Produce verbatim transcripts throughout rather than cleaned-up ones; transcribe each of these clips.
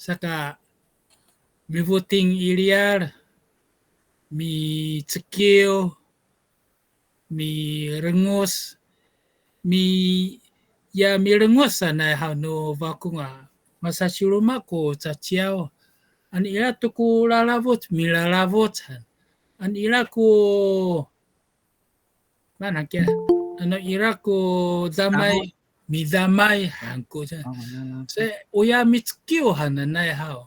Saka mifoting i riyar, micekiw, mirengos, mi, ya mirengos sanay haw no Fakong a masasiroma ko caciyaw. Ano ira to ko lalafoc, milalafoc han. Ano ira ko, mana kiya, ano ira ko damay, midamay han ko. Sa, oya micekiw hananay haw.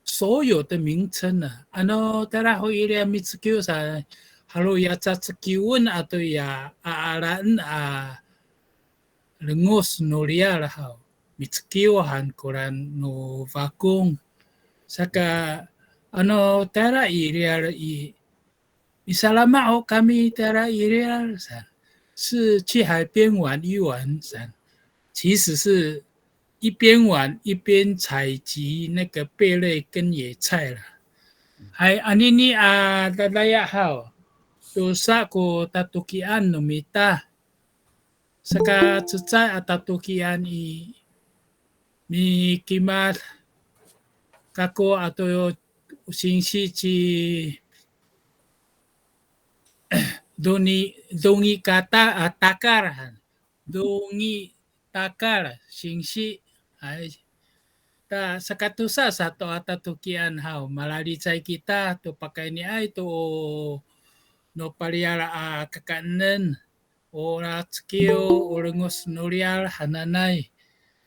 所有的名称 a. Ano tayra ho ira micekiw sa, halo ya cacekiwen ato ya aalaen a rengos no riyar haw. Micekiw han koran no Fakong. Saka, ano tayra i riyar i, misalama ho kami tayra i riyar san, 是去海边玩一玩 san. 其实是一边玩一边采集那个贝类跟野菜啦。Hay, anini a dadaya haw, tosa ko tatokian no mita. Saka cecay a tatokian i, mikimad kako ato singsi ci Dongi, Dongi Kata, a, Takar han. Dongi Takar singsi. Hay. Ta sakatosa sato a tatokian haw, malalicay kita to pakayniay to o no paliyal a kakaenen, o lacekiw, o rengos no riyar hananay.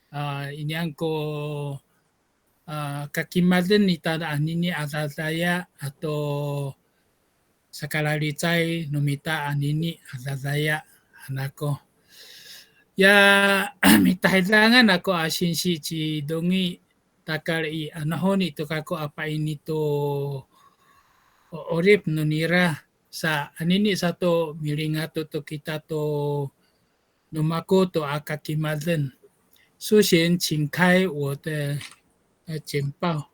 A, inian ko, a, kakimaden ita anini a dadaya ato sakalalicay no mita anini a dadaya han ako. Ya, mitahidangan ako a singsi ci Dongi Takar i, anohoni to kako a paini to o, 'orip no nira sa anini sato milingato to kita to no mako to a kakimaden. 首先，请开我的，呃，简报。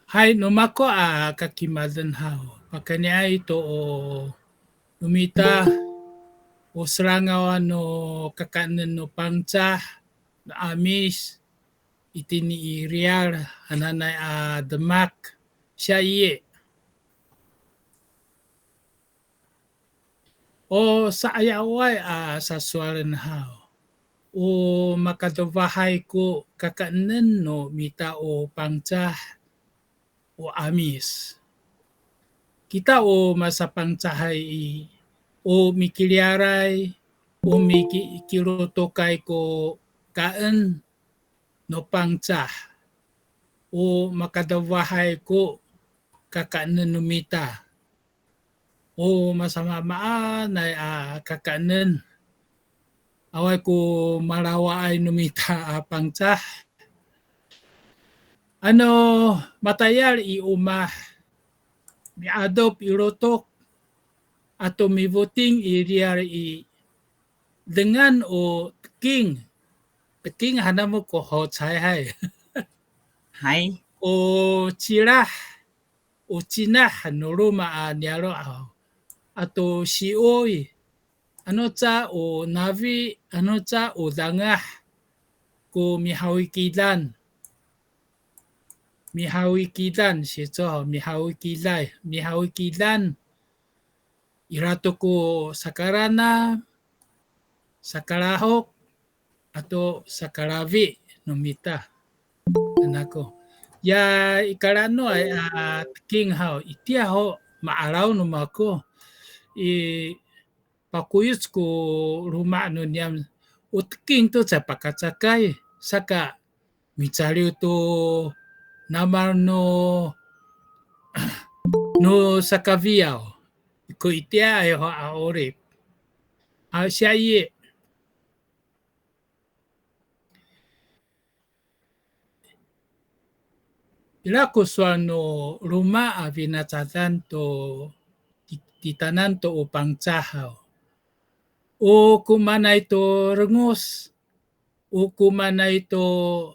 Hay, no mako a kakimaden haw. Pakayniay to o no mita, o serangawan no kakaenen no Pangcah, no 'Amis, itini i riyar hananay a demak, siya i. O sa'ayaway a sasowalen haw, o makadofahay ko kakaenen no mita o Pangcah, o 'Amis. Kita o masaPangcahay i, o mikiliyalay, o mikilotokay ko kaen no Pangcah, o makadofahay ko kakaenen no mita. O masamaamaanay a kakaenen. Awaay ko malawaay no mita a Pangcah. Ano matayal i omah, mi'adop i lotok, ato mifoting i riyar i, dengan o teking. Teking hanamo ko hocay hay. Hay. O cilah, o cinah no roma a niyaro' haw, ato si'oy, ano ca o nafi, ano ca o dangah, ko mihawikidan. Mihawikidan, sico haw, mihawikiday, mihawikidan. Ira to ko sakaranam, sakalahok, ato sakalafi no mita. Anako. Ya i kalanoay a teking haw, itiya ho ma'araw no mako. I pakoyoc ko loma' no niyam, o teking to caay pakacakay, saka micaliw to namal no, no sakafiyaw. Ko itiyaay ho a 'orip. A, siya i. Ira ko sowal no roma a finacadan to ti-, titaanan to o Pangcah haw. O komaenay to rengos, o komaenay to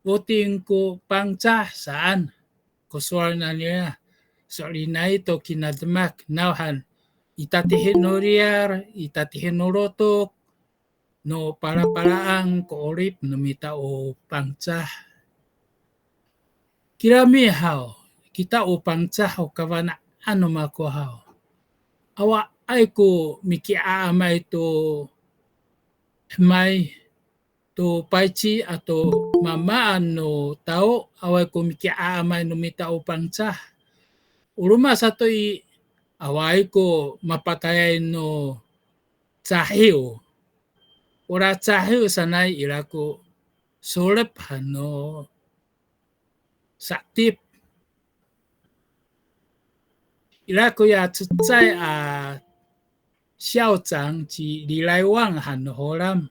foting ko Pangcah saan ko sowal nanira. So'elinay to kina demak, nawhan i tatihi no riyar, i tatihi no lotok, no palapalaan ko 'orip no mita o Pangcah. Kirami haw, kita o Pangcah o kafana'an no mako haw. Awaay ko miki'aamay to hemay to payci ato mamaan no tao, awaay ko miki'aamay no mita o Pangcah. O roma sato i, awaay ko mapatayay no cahiw. Ora cahiw sanay ira ko solep han no sa'etip. Ira koya cecay a 校长 ci Lilaywang han no Holam,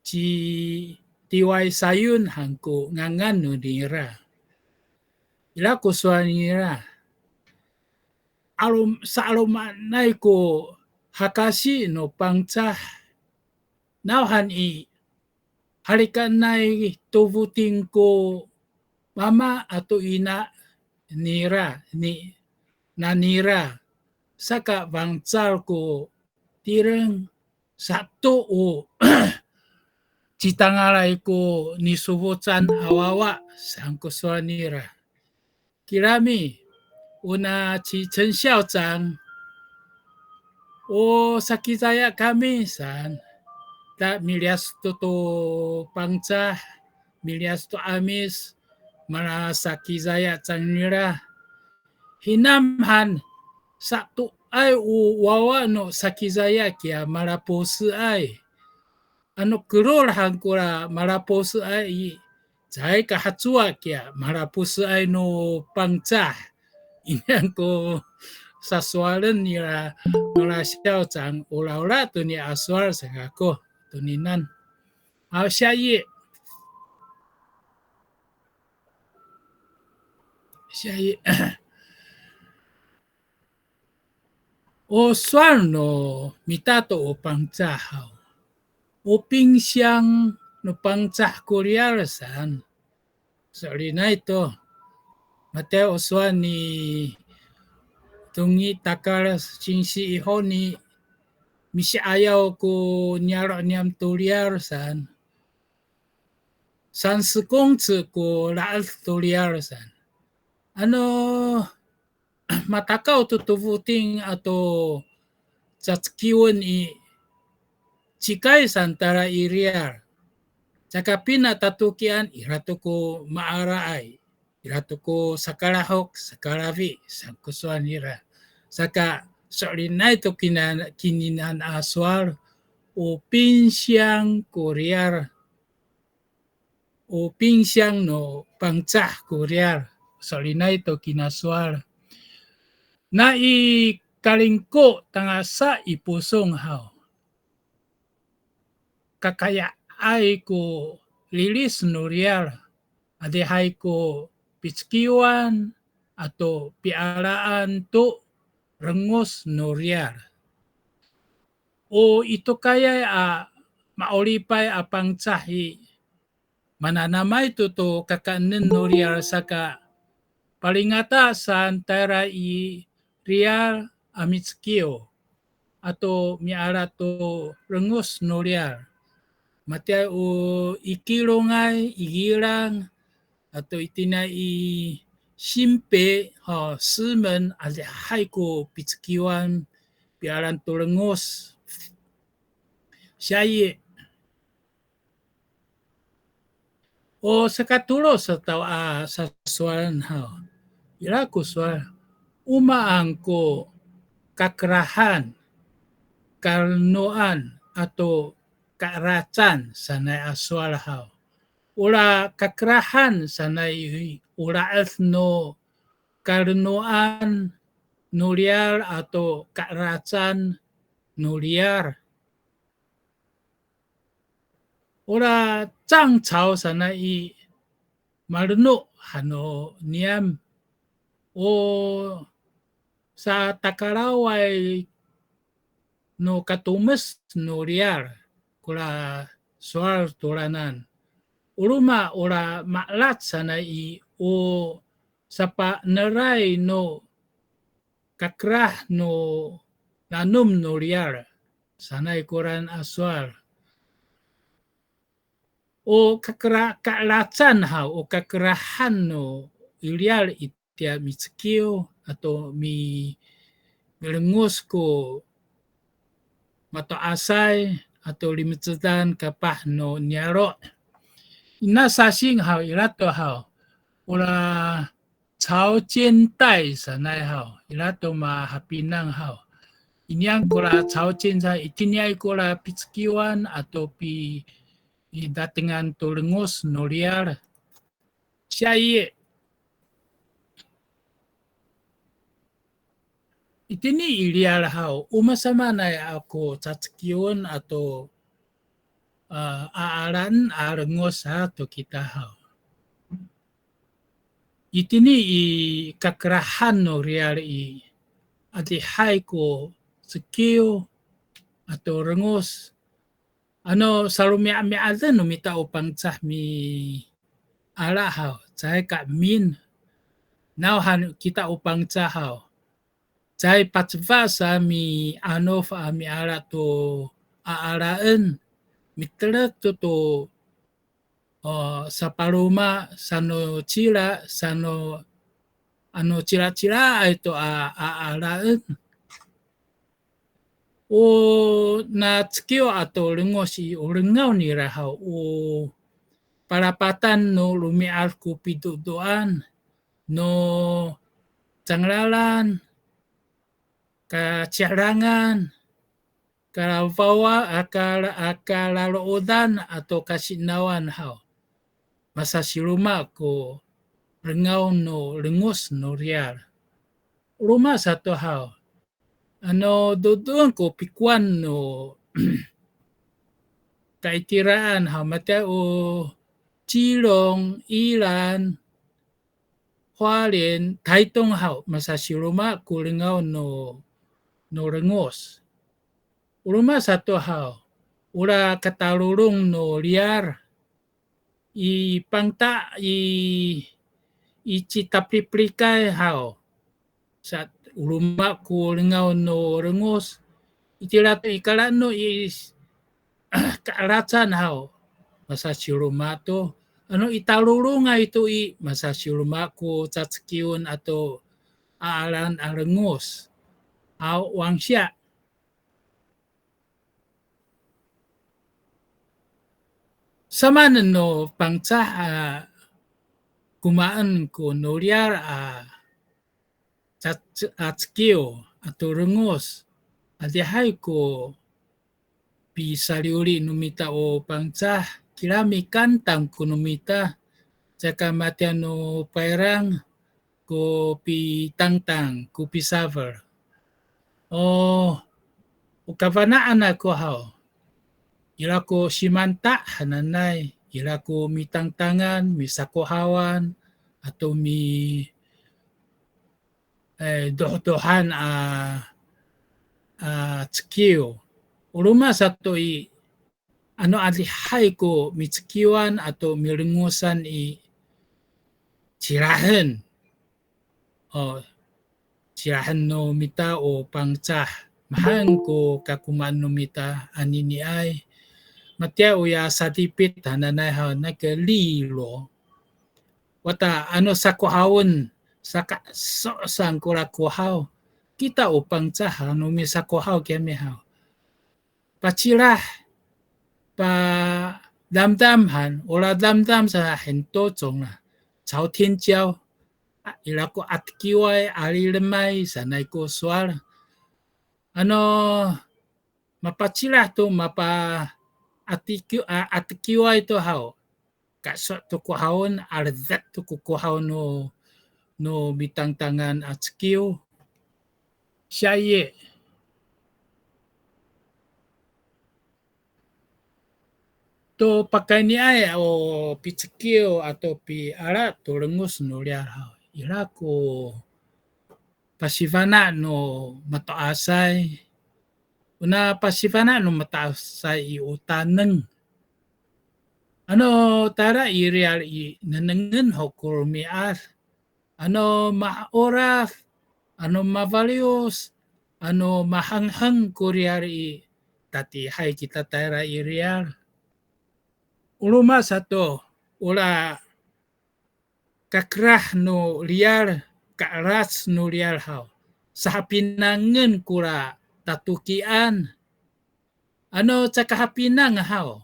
ci Tiway Sayon han ko ngangan no nira. Ira ko sowal nira, 'alom, sa'alomanay ko hakasi no Pangcah, nawhani halikaenay to foting ko mama ato ina nira, ni, nanira, saka fangcal ko tireng sato o citangalay ko nisofocan a wawa saan ko sowal nira. Kirami, ona ci 陈校长, o sakicaya kami saan, ta miliyas to to Pangcah, miliyas to 'Amis, malasakicaya cangra. Hinam han, satoay o wawa no sakicaya kiya malaposeay. Ano kerol han kora malaposeay i, caay ka hacowa kiya malaposeay no Pangcah. Inian ko sasowalen nira nola 校长, ola ola to niya a sowal sa kako toninan. Haw, 下一页. 下一页. O sowal no mita to o Pangcah haw, o pingsiyang no Pangcah ko riyar saan. So'elinay to. Matiya o sowal ni Tongi Takal singsi i honi, misi'ayaw ko niyaro' niyam to riyar saan. 三十公尺 ko la'ed to riyar saan. Ano matakaw to to foting ato cacekiwen i, cikay saan tala i riyar. Caka pina tatokian, ira to ko maalaay, ira to ko sakalahok, sakalafi, saan ko sowal nira. Saka so'elinay to kina-, kininan a sowal, o pingsiyang ko riyar, o pingsiyang no Pangcah ko riyar, so'elinay to kina sowal. Nai Kalingko tangasa i Posong haw, kakayaay ko lilis no riyar, adihay ko picekiwan ato pialaan to rengos no riyar. O itokayay a ma'oripay a Pangcah i, mananamay to to kakaenen no riyar saka palingata saan tayra i riyar a micekiw ato miala to rengos no riyar. Matiya o i Kilongay, i Gilang, ato itini i Sinpe, ha, Simen, adihay ko picekiwan, pialaan to rengos. 下一页. O sakatolo sato a sasowalan haw. Ira ko sowal, o maan ko kakerahan, kalenoan ato ka'eracan sanay a sowal haw. Ora kakerahan sanay i, o la'ed no kalenoan no riyar ato ka'eracan no riyar. Ora 涨潮 sanay i, maleno han no niyam. O satakaraway no katomes no riyar kora sowal toranan. O roma ora ma'elac sanay i, o sapaneray no kakerah no nanom no riyar sanay koraan a sowal. O kakera, ka'elacan haw, o kakerahan no i riyar itiya micekiw ato mi, milengos ko mato'asay ato limecedan kapah no niyaro'. Ina sasing haw, ira to haw, ora 潮间带 sanay haw, ira to mahapinang haw. Inian kora 潮间 sa, itiniay kora picekiwan ato pi, idatengan to lengos no riyar. Siya i, itini i riyar haw, o masamaanay a ko cacekiwen ato, a, a'alaen a lengos ha to kita haw. Itini i kakerahan no riyar i, adihay ko cekiw ato lengos. Ano salomi'ami'aden no mita o Pangcah miala haw, caay ka emin. Nawhan kita o Pangcah haw, caay pacefa sa mi'anof a miala to a'alaen, mitelek to to, o, sapaloma, sano cila, sano, ano cilacilaay to a, a'alaen. O na cekiw ato lengos i, o lengaw nira haw, o palapatan no romi'ad ko pido'edoan no cangraan, kacihadangan, kalafawa, a, kala, a, kalaloodan ato kasi'enawan haw. Masasiroma ko lengaw no lengos no riyar. Roma sato haw, ano dodoen ko pikowan no kaitiraan haw, matiya o Cilong, Ilan, Hualien, Taytong haw, masasiroma ko lengaw no, no lengos. O roma sato haw, ora katalolong no riyar i pangta i, i citaplipliykay haw. Sa o roma ko lengaw no lengos, itira to i kala'eno i ka'elacan haw, masasiroma to. Ano i talolongay to i, masasiroma ko cacekiwen ato a'alaen a lengos. Haw, wangsiya. Samaanen no Pangcah a komaen ko no riyar a, ca-, a cekiw ato lengos, adihay ko pisaliwli no mita o Pangcah, kira mikantang ko no mita, caka matiya no payrang, ko pitangtang, ko pisafel. O, o kafana'an ako haw, ira ko simanta hananay, ira ko mitangtangan, misakohawan, ato mi, eh, dohdohan a, a cekiw. O roma sato i, ano adihay ko micekiwan ato milengosan i, cilahen. O, cilahen no mita o Pangcah. Mahaen ko kakomaen no mita aniniay. Matiya oya sadipit hananay haw, naka lilo. Wata ano sakohawen, saka so' saan kora kohaw. Kita o Pangcah ano misakohaw kiyami haw, pacilah, padamdam han, ora damdam sa hentocong la, 朝天椒. A, ira ko atikiway, alilemay sanay ko sowal. Ano mapacilah to mapa atiki-, a, atikiway to haw, kaso' to kohawen, aledet to ko kohaw no, no mitangtangan a cekiw. Siya i, to pakayniay o picekiw ato piala to lengos no riyar haw, ira ko pasifana' no mato'asay. Ona pasifana' no mato'asay i, o taneng. Ano tayra i riyar i, nengnengen ho ko romi'ad. Ano ma'orad, ano mafaliyos, ano mahengheng ko riyar i, tatiihay kita tayra i riyar. O roma sato, ora kakerah no riyar, ka'erac no riyar haw, sahapinangen kora tatokian. Ano caka hapinang haw,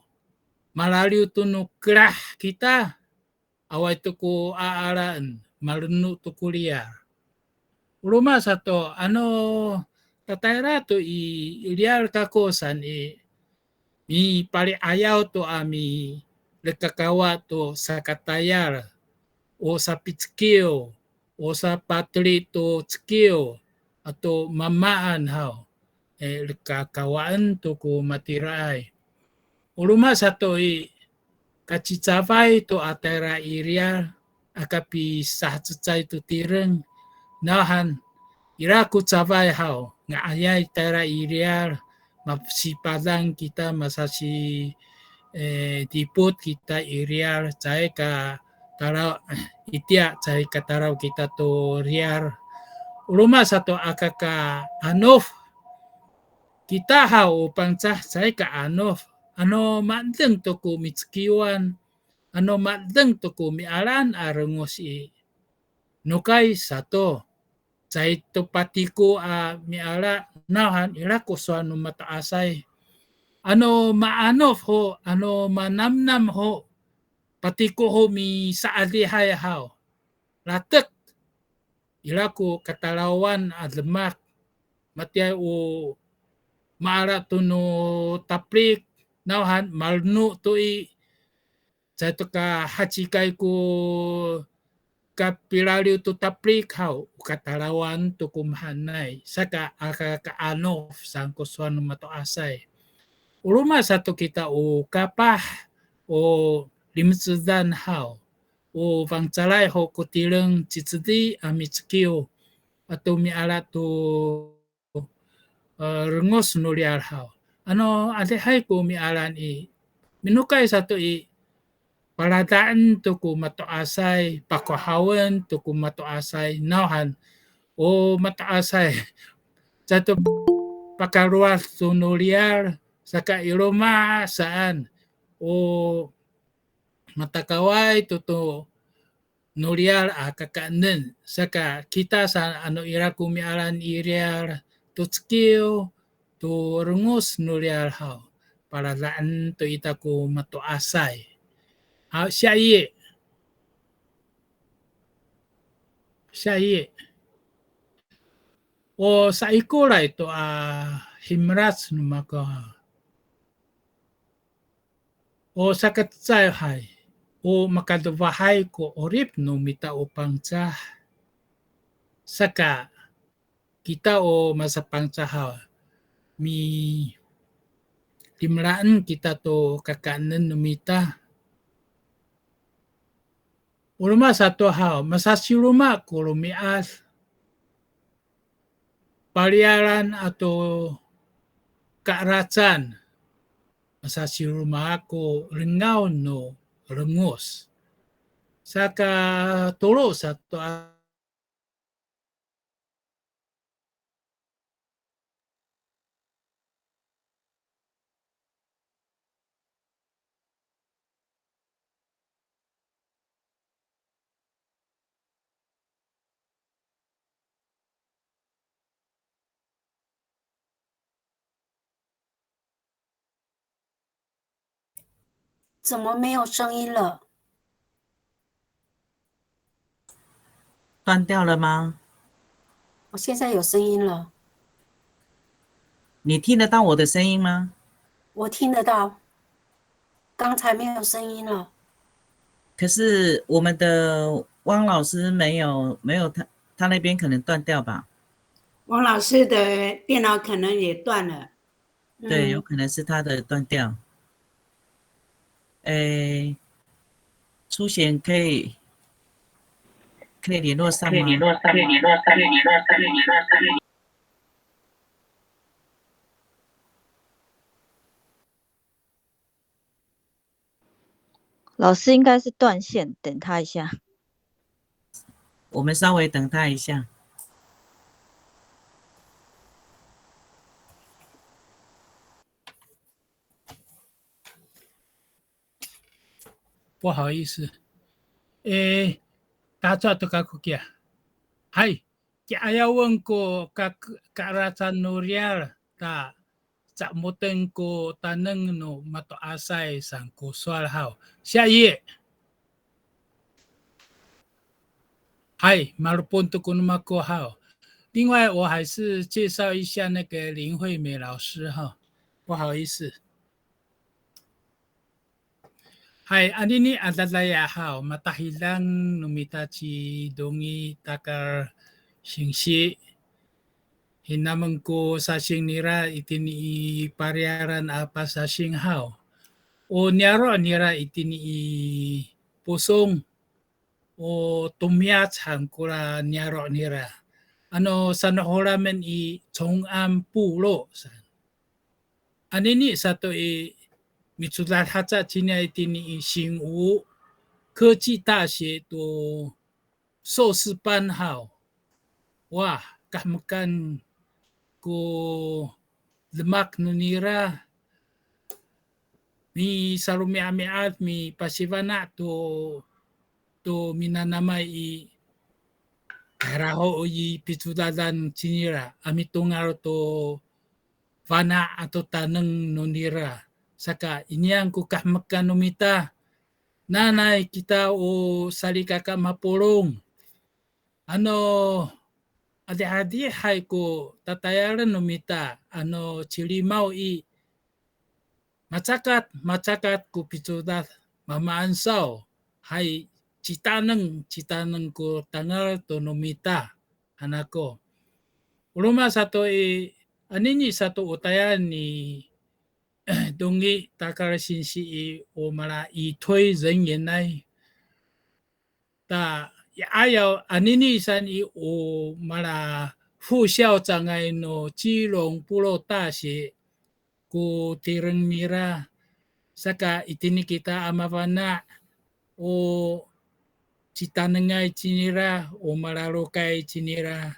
malaliw to no kerah kita, awaay to ko aalaen, maleno to ko riyar. O roma sato, ano tatayra to i riyar kako saan i, mipali'ayaw to a milekakawa to sakatayal, o sapicekiw, o sapateli to cekiw, ato mamaan haw, e, lekakawaen to ko matiraay. O roma sato i, kacicafay to a tayra i riyar, aka pisahacecay to tireng, nawhan, ira ko cafay haw, nga'ayay tayra i riyar, masipadang kita, masasi, eh, dipot kita i riyar, caay ka talaw, itiya caay ka talaw kita to riyar. O roma sato aka ka anof, kita haw o Pangcah caay ka anof, ano ma'edeng to ko micekiwan, ano ma'edeng to ko mialaan a rengos i, nokay sato, caay to patiko a miala, nawhan ira ko sowal no mato'asay. Ano maanof ho, ano manamnam ho, patiko ho misa'adihay haw, latek, ira ko katalawan a demak, matiya o maala to no taplik, nawhan maleno to i, caay to ka hacikay ko kapilaliw to taplik haw, o katalawan to ko mahaenay, saka aka ka anof saan ko sowal no mato'asay. O roma sato kita o kapah, o limecedan haw, o fangcalay ho ko tireng cicedi a micekiw, ato miala to eh, rengos no riyar haw. Ano adihay ko mialaan i, minokay sato i, paladaen to ko mato'asay, pakohawen to ko mato'asay, nawhan, o mato'asay, caay to pakalowad to no riyar, saka i loma' saan, o matakaway to to no riyar a kakaenen. Saka kita sa ano ira ko mialaan i riyar to cekiw, to rengos no riyar haw, paladaen to ita ko mato'asay. Haw, siya i. Siya i. O saikoray to a himelac no mako. O sakacecay hay, o makadofahay ko 'orip no mita o Pangcah. Saka, kita o masapangcah haw, mi, limelaen kita to kakaenen no mita. O roma sato haw, masasiroma ko romi'ad, pariyaran ato ka'eracan, masasiroma ko lengaw no rengos. Saka tolo sato a 怎么没有声音了？断掉了吗？我现在有声音了。你听得到我的声音吗？我听得到，刚才没有声音了。可是我们的汪老师没有，没有他，他那边可能断掉吧？汪老师的电脑可能也断了。对，有可能是他的断掉。诶，初贤可以可以联络上吗？老师应该是断线，等他一下。我们稍微等他一下。不好意思。E, tacowa to kako kiya. Hay, ki'ayawen ko ka, ka'aracan no riyar, ta camoten ko taneng no mato'asay saan ko sowal haw. 下一页。Hay, malopon to ko no mako haw. 另外，我还是介绍一下那个林惠美老师哈，不好意思。 Hay, anini a dadaya haw, matahidang no mita ci Dongi Takar singsi. Hinamen ko sasing nira itini i pariyaran a pasasing haw. O niyaro' nira itini i Posong, o Tomiyac han kora niyaro' nira. Ano sanoholamen i 崇安部落 saan. Anini sato i, micodad haca cingra itini i 醒吾科技大学 to 硕士班 haw. Wa, kahemekan ko demak no nira, misalomi'ami'ad, mipasifana' to, to minanamay i, tayra ho i picodadan cingra a mitongal to fana' ato taneng no nira. Saka iniyan ko kahemekan no mita, nanay kita o salikaka mapolong. Ano adihadihay ko tatayalen no mita, ano Cilimaw i, macakat, macakat ko picodad, mamaan saw, hay, citaneng, citaneng ko tangal to no mita, han ako. O roma sato i, anini sato o tayal ni Dongi Takar singsi i, o mala 语推人员 ay. Ta, i 'ayaw anini saan i, o mala 副校长 ay no 基隆部落大学 ko tireng nira. Saka itini kita a mafana', o citanengay cinira, o malalokay cinira,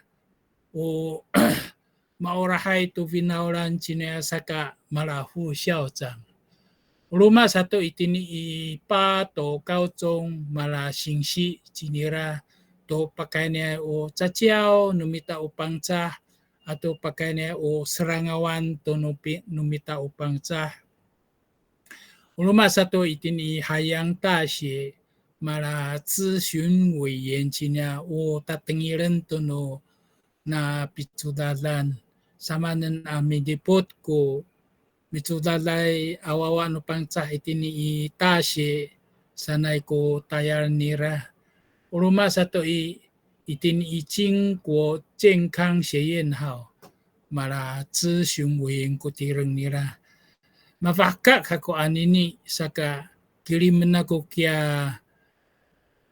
o maolahay to finawlan cinira saka mala 副校长. O roma sato itini i 八斗高中 mala singsi cinira to pakayniay o caciyaw no mita o Pangcah ato pakayniay o serangawan to no pi-, no mita o Pangcah. O roma sato itini i 海洋大学 mala 咨询委员 cinira o tatengilen to no na picodadan. Samaanen a midipot ko micodaday a wawa no Pangcah itini i 大学 sanay ko tayal nira. O roma sato i, itini i 经国健康学院 haw, mala 咨询委员 ko tireng nira. Mafahka kako anini saka kilimen ako kiya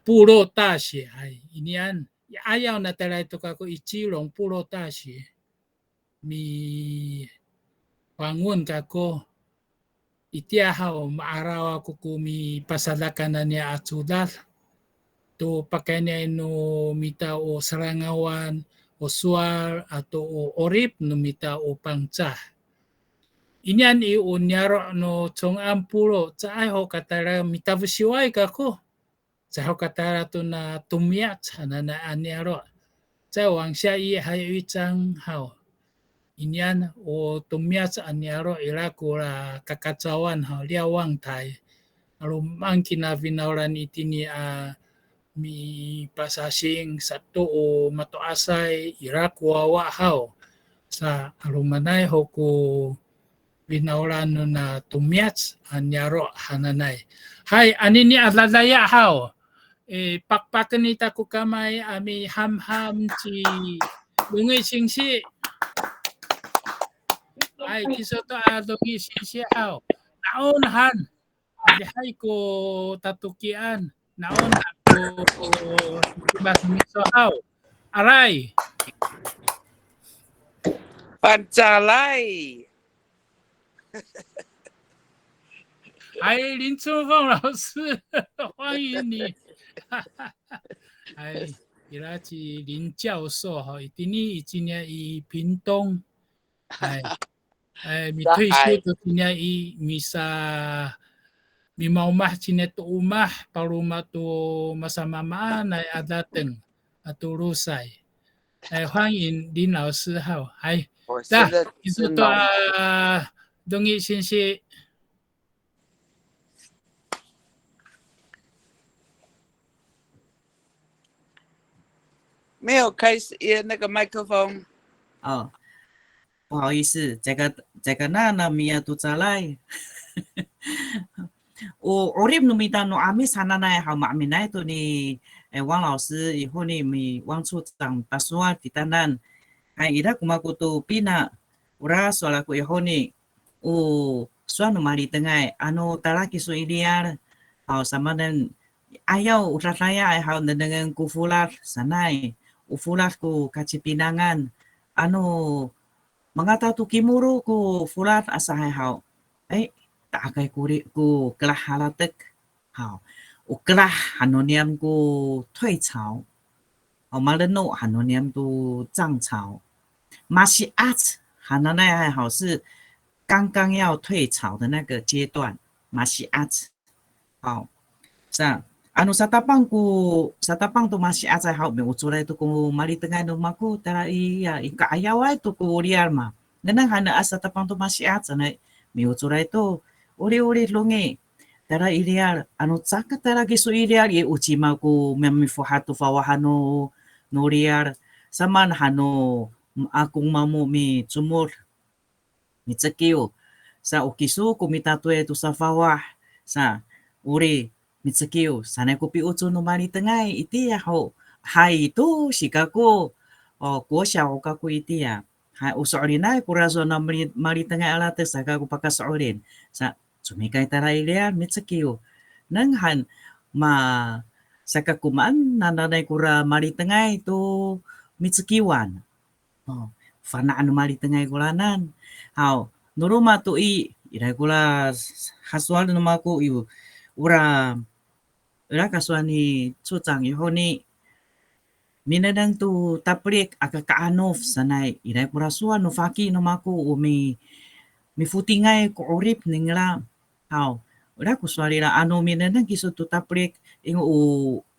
部落大学 ay, inian, i 'ayaw na tayra to kako i 基隆部落大学. Mifangon kako, itiya haw ma'araw ako ko mipasadakanan niya a codad to pakayniay no mita o serangawan, o sowal ato o 'orip no mita o Pangcah. Inian i o niyaro' no 崇安部落, caay ho ka tayra mitafesiway kako. Caay ho ka tayra to na Tomiyac hananay a niyaro'. Caay, 往下一页 hay, 一张 haw. Inian o Tomiyac a niyaro' ira ko ra kakacawan haw, 瞭望台. 'Aloman kina finawlan itini a mipasasing sato o mato'asay ira ko wawa haw. Sa 'alomanay ho ko finawlan no na Tomiyac a niyaro' hananay. Hay, anini a dadaya haw. E, pakpaken ita ko kamay a mihamham ci Dongi singsi. Hay, kiso to a Dongi singsi haw. Na'on han. Adihay ko tatokian. Na'on ako ko sipimad no miso haw. Aray. Fangcalay. Hay, 林春凤老师，欢迎你。Hay, ira ci 林教授 haw, itini i cingra i Pingtung. Hay. Hay, mitayso to cingra i misa mimaomah cingra to omah, paloma to masamaamaanay a dateng ato losay. 哎，欢迎林老师哈。哎，我那现在你说到啊，东一先生，没有开始，呃，那个麦克风。哦，不好意思，这个这个那那米亚都在来。O 'orip no mita no 'Amis hananay haw, maeminay to ni, eh, 汪老师 i honi, mi 汪处长 pasowal kitanan. Hay, ira ko mako to pina, ora sowal ako i honi, o sowal no malitengay, ano tala kiso i riyar haw, samaanen, ayaw o dadaya ay haw, nengnengen ko folad sanay, o folad ko kacipinangan, ano mangata to kimolo ko folad asa hay haw, ay, ta'akay ko ri-, ko kelah halatek haw. O kelah han no niyam ko 退潮, o maleno han no niyam to 涨潮. Masi'ac hananay hay haw, 是刚刚要退潮的那个阶段, masi'ac. Haw. Sa, ano satapang ko, satapang to masi'ac ay haw, miocoray to ko malitengay no mako, tala i, ya, i ka'ayaway to ko riyar ma. Nengneng han a satapang to masi'ac sanay, miocoray to, 'oli'oli longi. Tala i riyar, ano cakat tala kiso i riyar i, o cima ko mamifohat to fawahan no, no riyar, samaan han no akong mamo micomod, micekiw. Sa o kiso ko mitatoy to safawah, sa 'ori micekiw sanay ko piocor no malitengay itiya ho. Hay to, sika ko, o, 国小 kako itiya. Hay, o so'elinay kora sowal no mali-, malitengay a latek saka ko pakaso'elin. Sa comikay tala i riyar micekiw. Nengneng han ma, saka komaen hananay kora malitengay to micekiwan. O, fana' no malitengay koranan. Haw, no roma to i, iray kora hasowal no mako i, ora, ora kasowal ni 处长 i honi, minengneng to tapelik aka ka'anof sanay, iray kora sowal no faki no mako o mi, mifotingay ko 'orip ningra. Haw, ora ko sowal ira, ano minengneng kiso to tapelik, ingo o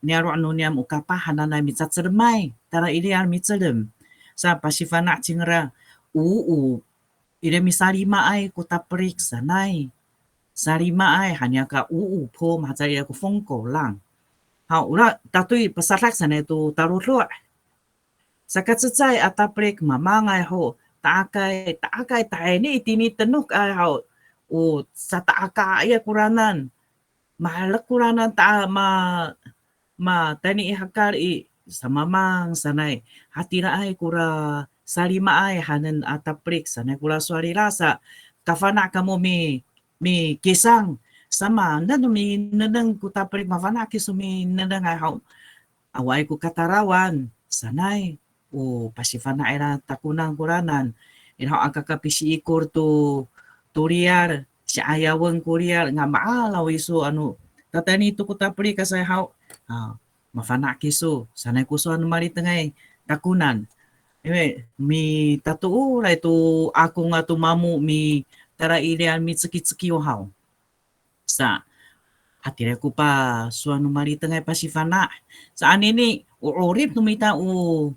niyaro' no niyam o kapah hananay micacelemay, tala i riyar micelem. Sa pasifana' cingra, o, o, ira misalimaay ko tapelik sanay. Salimaay han niya ka o, o po, mahaca ira ko 风口浪. Haw, ora tatoy pasadak sanay to talodo'. Saka cecay a tapelik mamangay ho, ta'akay, ta'akay, ta'ayni itini tenok ay haw, o sata'akay koranan. Maherek koranan ta ma, ma tayni i hekal i, samamang sanay. Hatiraay kora salimaay hanen a tapelik sanay kora sowal ira sa, kafana' kamo mi, mikisang. Samaanen no minengneng ko tapelik, mafana' kiso minengneng ay haw. Awaay ko katalawan sanay, o pasifana' ira takonan koranan. Ira ho aka kapisiikor to, to riyar, si'ayawen ko riyar, nga ma'araw iso ano tatayni to ko tapelik asay haw. A, mafana' kiso sanay ko sowal no malitengay takonan. Iwe, mitatooray to akong ato mamo mi tala i riyar micekicekiw haw. Sa, hatira ko pasowal no malitengay pasifana'. Sa anini, o 'orip no mita o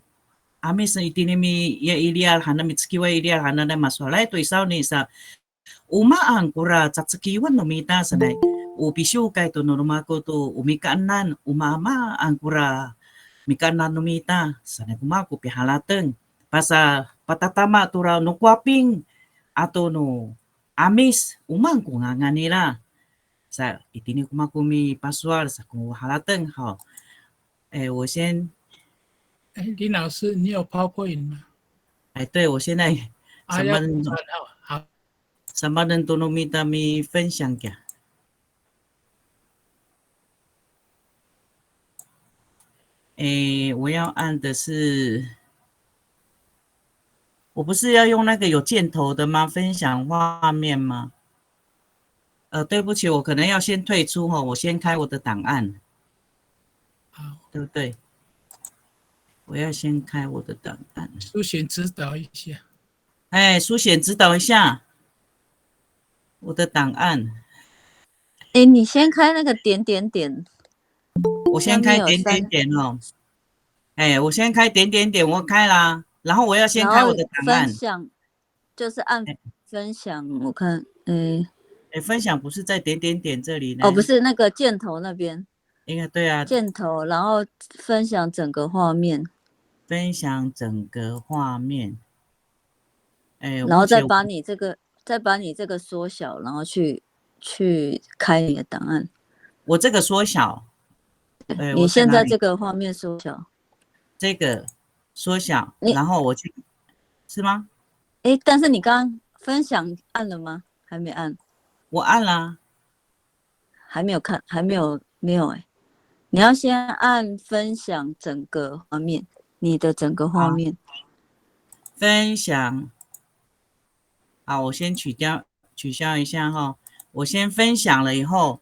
'Amis itini mi, ya i riyar hanan, micekiway i riyar hanan, masowalay to i sawni sa, o maan kora cacekiwen no mita sanay, o pisiwkay to no roma mako to o mikaenan, o maamaan kora mikaenan no mita sanay ko mako pihalateng. Pasa patatama tora no Kowaping ato no 'Amis, o maan ko ngangan nira. Sa, itini ko mako mipasowal sa ko halateng haw. 哎，我先，哎，林老师，你有 PowerPoint 吗？哎，对，我现在啊，要 samanen, 转哦，好。 samanen to no mita mi分享 kiya. 诶，我要按的是，我不是要用那个有箭头的吗？分享画面吗？呃，对不起，我可能要先退出哈，我先开我的档案，好，对不对？我要先开我的档案。苏璇指导一下。哎，苏璇指导一下我的档案。哎，你先开那个点点点，我先开点点点哦。哎，我先开点点点，我开啦，然后我要先开我的档案。分享，就是按分享，我看，哎，哎，分享不是在点点点这里呢？哦，不是，那个箭头那边。应该对啊。箭头，然后分享整个画面。分享整个画面。哎，然后再把你这个，再把你这个缩小，然后去去开你的档案。我这个缩小，哎，你现在这个画面缩小。这个缩小，然后我去，是吗？哎，但是你刚刚分享按了吗？还没按。我按了。还没有看，还没有，没有哎。你要先按分享整个画面，你的整个画面。分享。好，我先取掉，取消一下哈。我先分享了以后，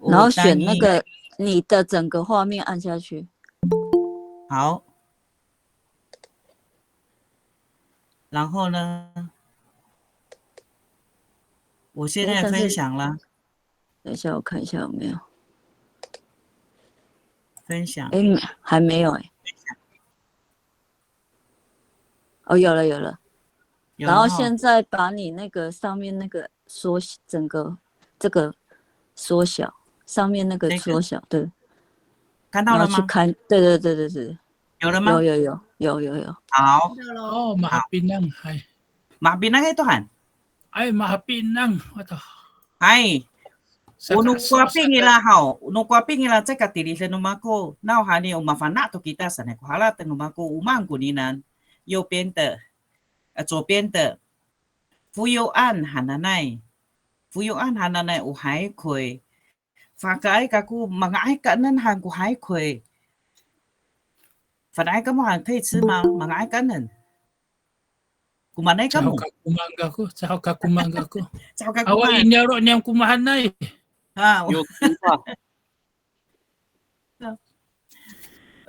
然后选那个你的整个画面按下去。好。然后呢？我现在分享了。等一下，我看一下有没有分享。哎，还没有哎。哦，有了有了。然后现在把你那个上面那个缩整个这个缩小，上面那个缩小，对。看到了吗？去看，对对对对对。有了吗？有有有有有有。好。哦，mahapinang, hay. Mahapinang ito han. Ay, mahapinang. Wato. Hay. O no Kowaping ira haw, o no Kowaping ira caay ka tiliden no mako, nawhani o mafana' to kita sanay ko harateng no mako, o maan koninan. 右边的，呃，左边的，Foyoan hananay. Foyoan hananay o haykoy. Fakaay kako, manga'ay kaenen han ko haykoy. Fakaay kamo han 可以吃吗？Manga'ay kaenen. Komaenay kamo? Caho ka komaen kako, caho ka komaen kako. Caho ka komaen. Awa i niyaro' niyam ko mahaenay. Ha.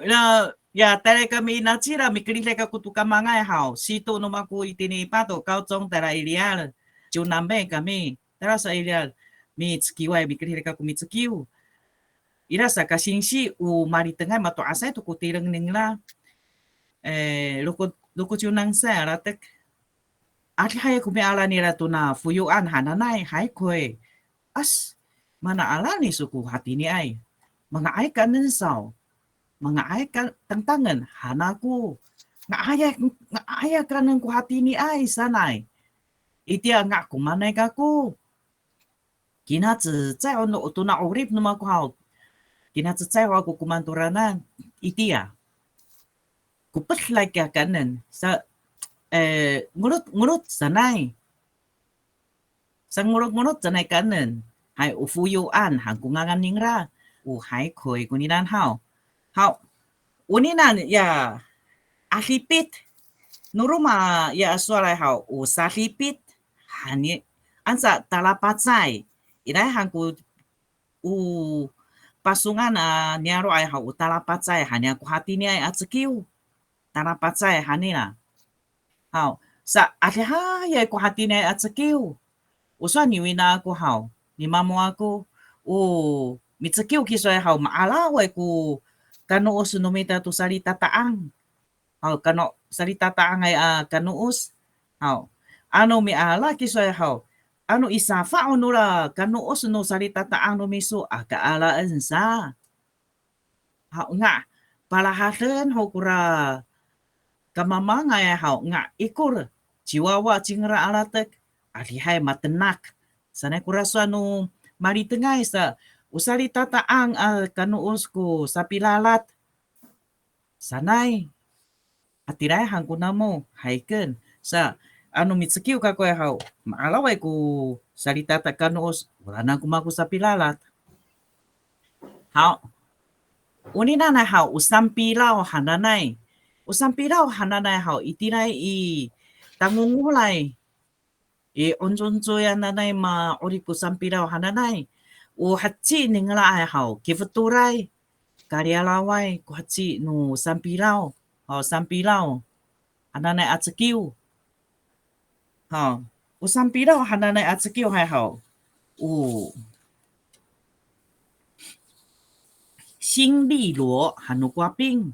Na, ya, tayra kami inacila, mikeriday kako to kamangay haw. Sito no mako itini i Pato, 高中 tayra i riyar. Ciwnanbay kami. Tayra sa i riyar, micekiway, mikeriday kako micekiw. Ira sa ka singsi, o malitengay mato'asay to ko tireng ningra. E, loko, loko ciwnangsay a latek. Adihay ko miala nira tona Foyoan hananay, haykoy. As, mana ala niso ko hatiniay. Manga'ay kaenen saw. Manga'ay ka tangtangen, han ako. Nga'ayay, nga'ayay kaenen ko hatiniay sanay. Itiya nga komaenay kako. Kinacecay ho no, tona 'orip no mako haw. Kinacecay ho ako komaen toranan. Itiya. Ko pedlay kiya kaenen. Sa, e, ngolot, ngolot sanay. Sangolotngolot sanay kaenen. Hay, o Foyoan han ko ngangan ningra. O haykoy koninan haw. Haw. Oninan ya, adipit. No roma ya a sowalay haw, o sadipit. Hani, ansa talapacay. Iray han ko, o pasongan a niyaro'ay haw, o talapacay. Haniya ko hatiniay a cekiw. Talapacay hanira. Haw, sa adihayay ko hatiniay a cekiw. O sowal ni wina ako haw, ni mamo ako, o micekiw kisoay haw, ma'araway ko kanoos no mita to salitata'ang. Haw, kano, salitata'angay a kanoos. Haw, ano miala kisoay haw, ano i safa' o nora kanoos no salitata'ang no miso, aka alaen sa. Haw, nga palahaden ho kora kamamangay haw, nga ikor, ciwawa cingra a latek, adihay matenak sanay kora sowal no malitengay sa, o salitata'ang a kanoos ko sapilalat sanay. Atiray han ko namo, hayken. Sa, ano micekiw kakoay haw, ma'araway ko salitata kanoos, oranan ko mako sapilalat. Haw. Oninanay haw, o sanpilaw hananay. O sanpilaw hananay haw, itiraay i tangongolay. I 'oncongcoyan hananay ma'orip ko sanpilaw hananay. O heci ninglaay haw, kifetoray, kaliyalaway ko heci no sanpilaw. Haw, sanpilaw hananay a cekiw. Haw, o sanpilaw hananay a cekiw hay haw, o 新丽罗 han no Kowaping.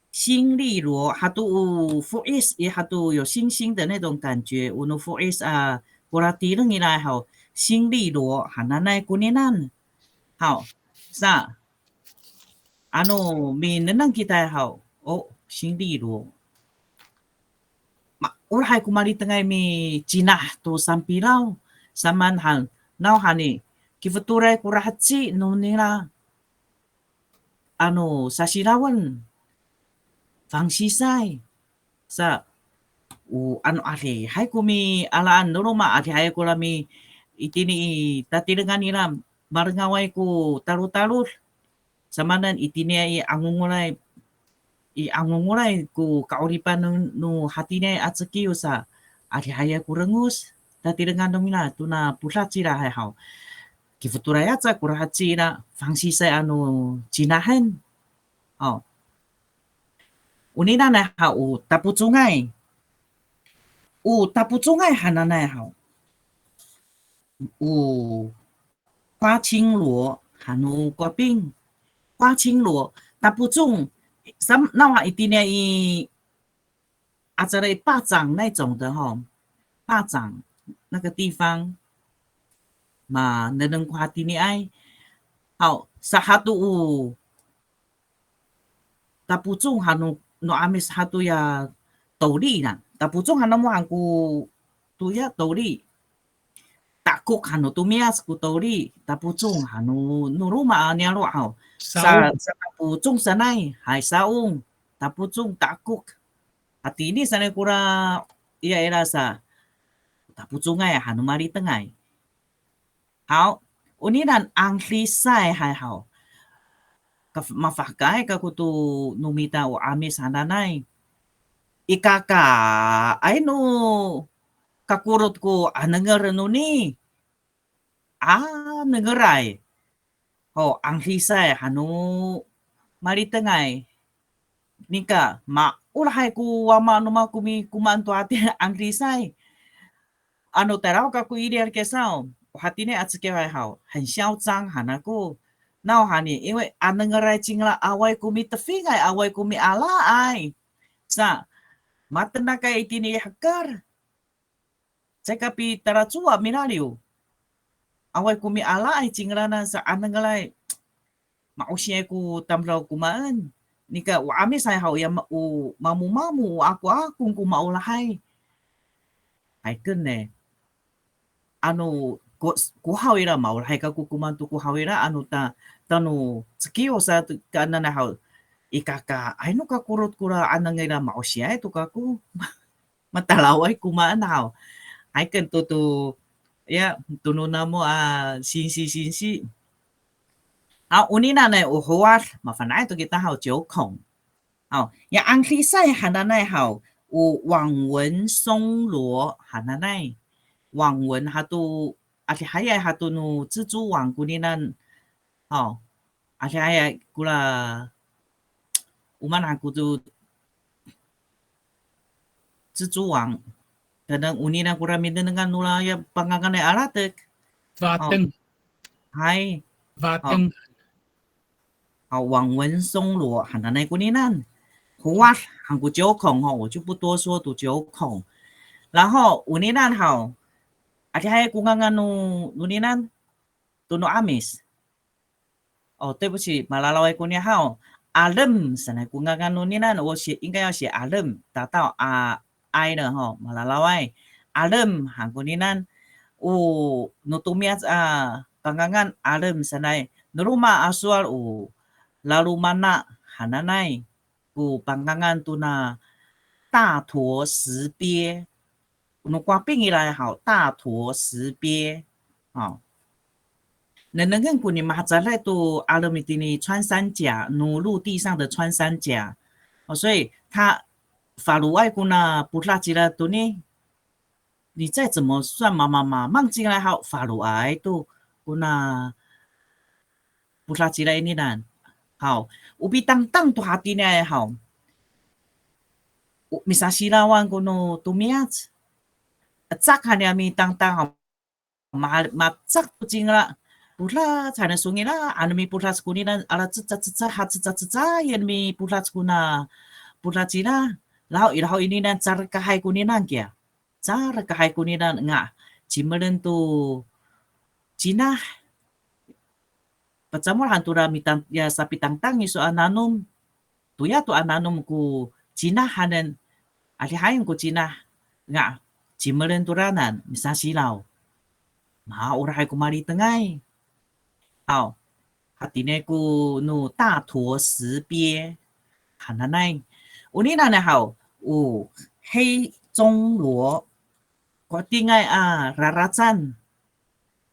新丽罗 hato o fo'is i, hato 有星星的那种感觉, o no fo'is a, kora tireng ira haw, 新丽罗 hananay koninan. Haw, sa, ano minengneng kita haw, o, 新丽罗. Ma, o, hay ko malitengay micinah to sampilaw, samaan han, nawhani, kifetoray kora heci no nira, ano, sasilawen, fangsisay, sa, o, ano, adihay ko mialaan no roma, adihay kora mi, itini i tatirengan nira, malengaway ko talotalod, samaanen itini i 'angongolay, i 'angongolay ko ka'oripan no, no hatiniay a cekiw sa, adihayay ko rengos, tatirengan no mira, tona podac ira hay haw. Kifetoray aca kora heci ira, fangsisay ano cinahen. O. Onina na haw o tapocongay. O tapocongay hananay haw. O 花青螺 han no Kowaping. 花青螺, tapocong, sam, nawhani itini i acara i 巴掌那种的吼, 巴掌那个地方, manengneng ko hatiniay. Haw, sa hato o tapocong han no, no 'Amis hato ya 斗笠 na. Tapocong han namo han ko toya 斗笠. Ta'akok han no tomiyac ko 斗笠, tapocong han no, no roma a niyaro' haw. Sa, saong. Sa tapocong sanay, hay saong. Tapocong, ta'akok. Hatini sanay kora, iya ira sa. Tapocongay han no malitengay. Haw, oninan angdisay hay haw. Ka, mafahkaay kako to no mita o 'Amis hananay. Ikakaay no kakorot ko 'anengel noni. 'Anengelay. Ho, angdisay han no malitengay. Nika, maolahay ko wama no mako mikomaan to hatini angdisay. Ano tayra kako i riyar kiya saw, o hatini a cekiw hay haw, 很嚣张 han ako. Nawhani, 因为 'anengelay cingra, awaay ko mitefingay, awaay ko mialaay. Sa, matenakay itini i heker. Caay ka pitalacowa milaliw. Awaay ko mialaay cingraan sa 'anengelay. Ma'osiay ko tamdaw komaen. Nika o 'Amisay haw ya ma, o mamomamo, o akoakong ko maolahay. Hay ken ne. Ano ko, kohaw ira, maolahay kako komaen to kohaw ira, ano ta, tano cekiw sa to, kaenanay haw. Ikakaay no kakorot kora 'aneng ira, ma'osiay to kako. Matalaway komaen haw. Hay ken to to, ya, to no namo a singsi singsi. Haw, oninan i o howad, mafana'ay to kita haw, 九孔. Haw, ya angdisay hananay haw, o 网纹松螺 hananay. 网纹 hato, adihayay hato no 蜘蛛网 koninan. Haw, adihayay kora, o maan han ko to 蜘蛛网. Kaenen oninan kora minengnengan nora ya panganganay a latek. Fateng. Hay. Fateng. Haw, 网纹松螺 hananay koninan. Howad han ko 九孔 ho, 我就不多说 to 九孔. 然后 oninan haw, adihayay ko ngangan no, noninan, to no 'Amis. O, 对不起, malalaway koniya haw. Alem sanay ko ngangan noninan, 我写, 应该要写 alem, 打到 a, ay 了 ho, malalaway. Alem han koninan, o, no tomiyac a pangangan alem sanay, no roma a sowal o lalomana hananay ko pangangan tona 大陀石鳖. No Kowaping ira haw, 大陀石鳖. Haw. Nengnengen ko ni mahacaday to alem itini 穿山甲, no 陆地上的穿山甲. O, 所以 ta faloay kona podac ira toni, 你再怎么算 mamamamang cingra haw, faloay to kona podac ira ininan. Haw, o pitangtang to hatiniay haw. O misasilawan ko no tomiyac. Ecak han niya mitangtang haw. Ma, macak to cingra. Podac han songila', ano mipodac koninan, ala cecacecay, ha cecacecay, ano mipodac kona, podac ira, laho, ira ho ininan, carekahay koninan kiya. Carekahay koninan nga, cimelen to cinah. Pacamol han tora mitang, ya sapitangtang iso a nanom. Toya to a nanom ko cinah hanen, adihayen ko cinah nga, cimelen toranan, misasilaw. Maorahay ko malitengay. Haw, hatini ko no 大陀石鳖 hananay. Oninan haw, o 黑棕螺, kohetingay a raracan.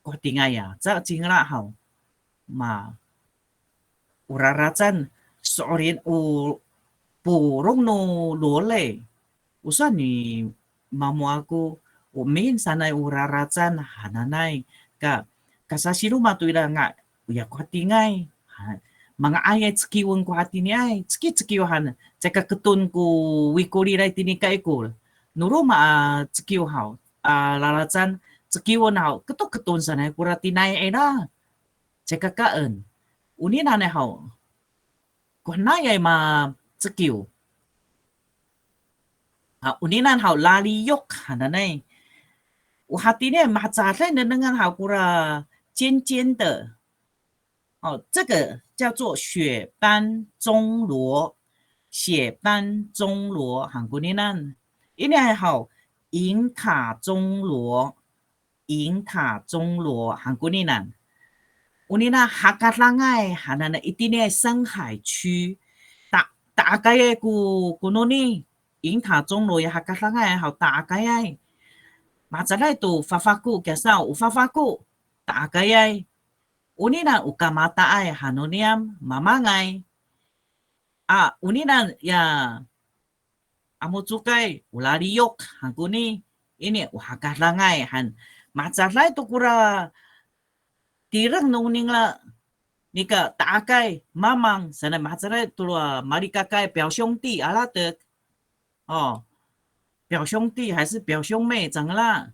Kohetingay a, ca cingala haw. Ma, o raracan, so'elin o polong no 螺类. O sowal ni mamo ako, o emin sanay o raracan hananay ka, kasasiroma to ira nga, oya kohetingay. Ha, manga'ayay cekiwen ko hatiniay, cekicekiw han, caay ka keton ko wikoliray tini kaikor. No roma a cekiw haw, a raracan, cekiwen haw, ketoketon sanay kora tinayi ira. Caay ka kaen. Oninan haw, kohenayay macekiw. A, oninan haw, laliyok hananay. O hatini mahecaday nengnengen haw kora 尖尖的. 哦，这个叫做血斑棕螺，血斑棕螺 han koninan. Iniay haw, 银塔棕螺, 银塔棕螺 han koninan. Onina hakadangay hananay itini i 深海区. Ta, ta'akayay ko, kononi, 银塔棕螺 ya hakadangay haw ta'akayay. Mahecaday to fafako kiya saw, o fafako ta'akayay. Onina o kamataay han no niyam, mamangay. A, onina ya a mocokay, o laliyok han koni, ini o hakadangay han. Mahecaday to kora tireng no ningra, nika ta'akay, mamang, sanay mahecaday to a malikakay, 表兄弟 a latek. O, 表兄弟还是表兄妹 cangra.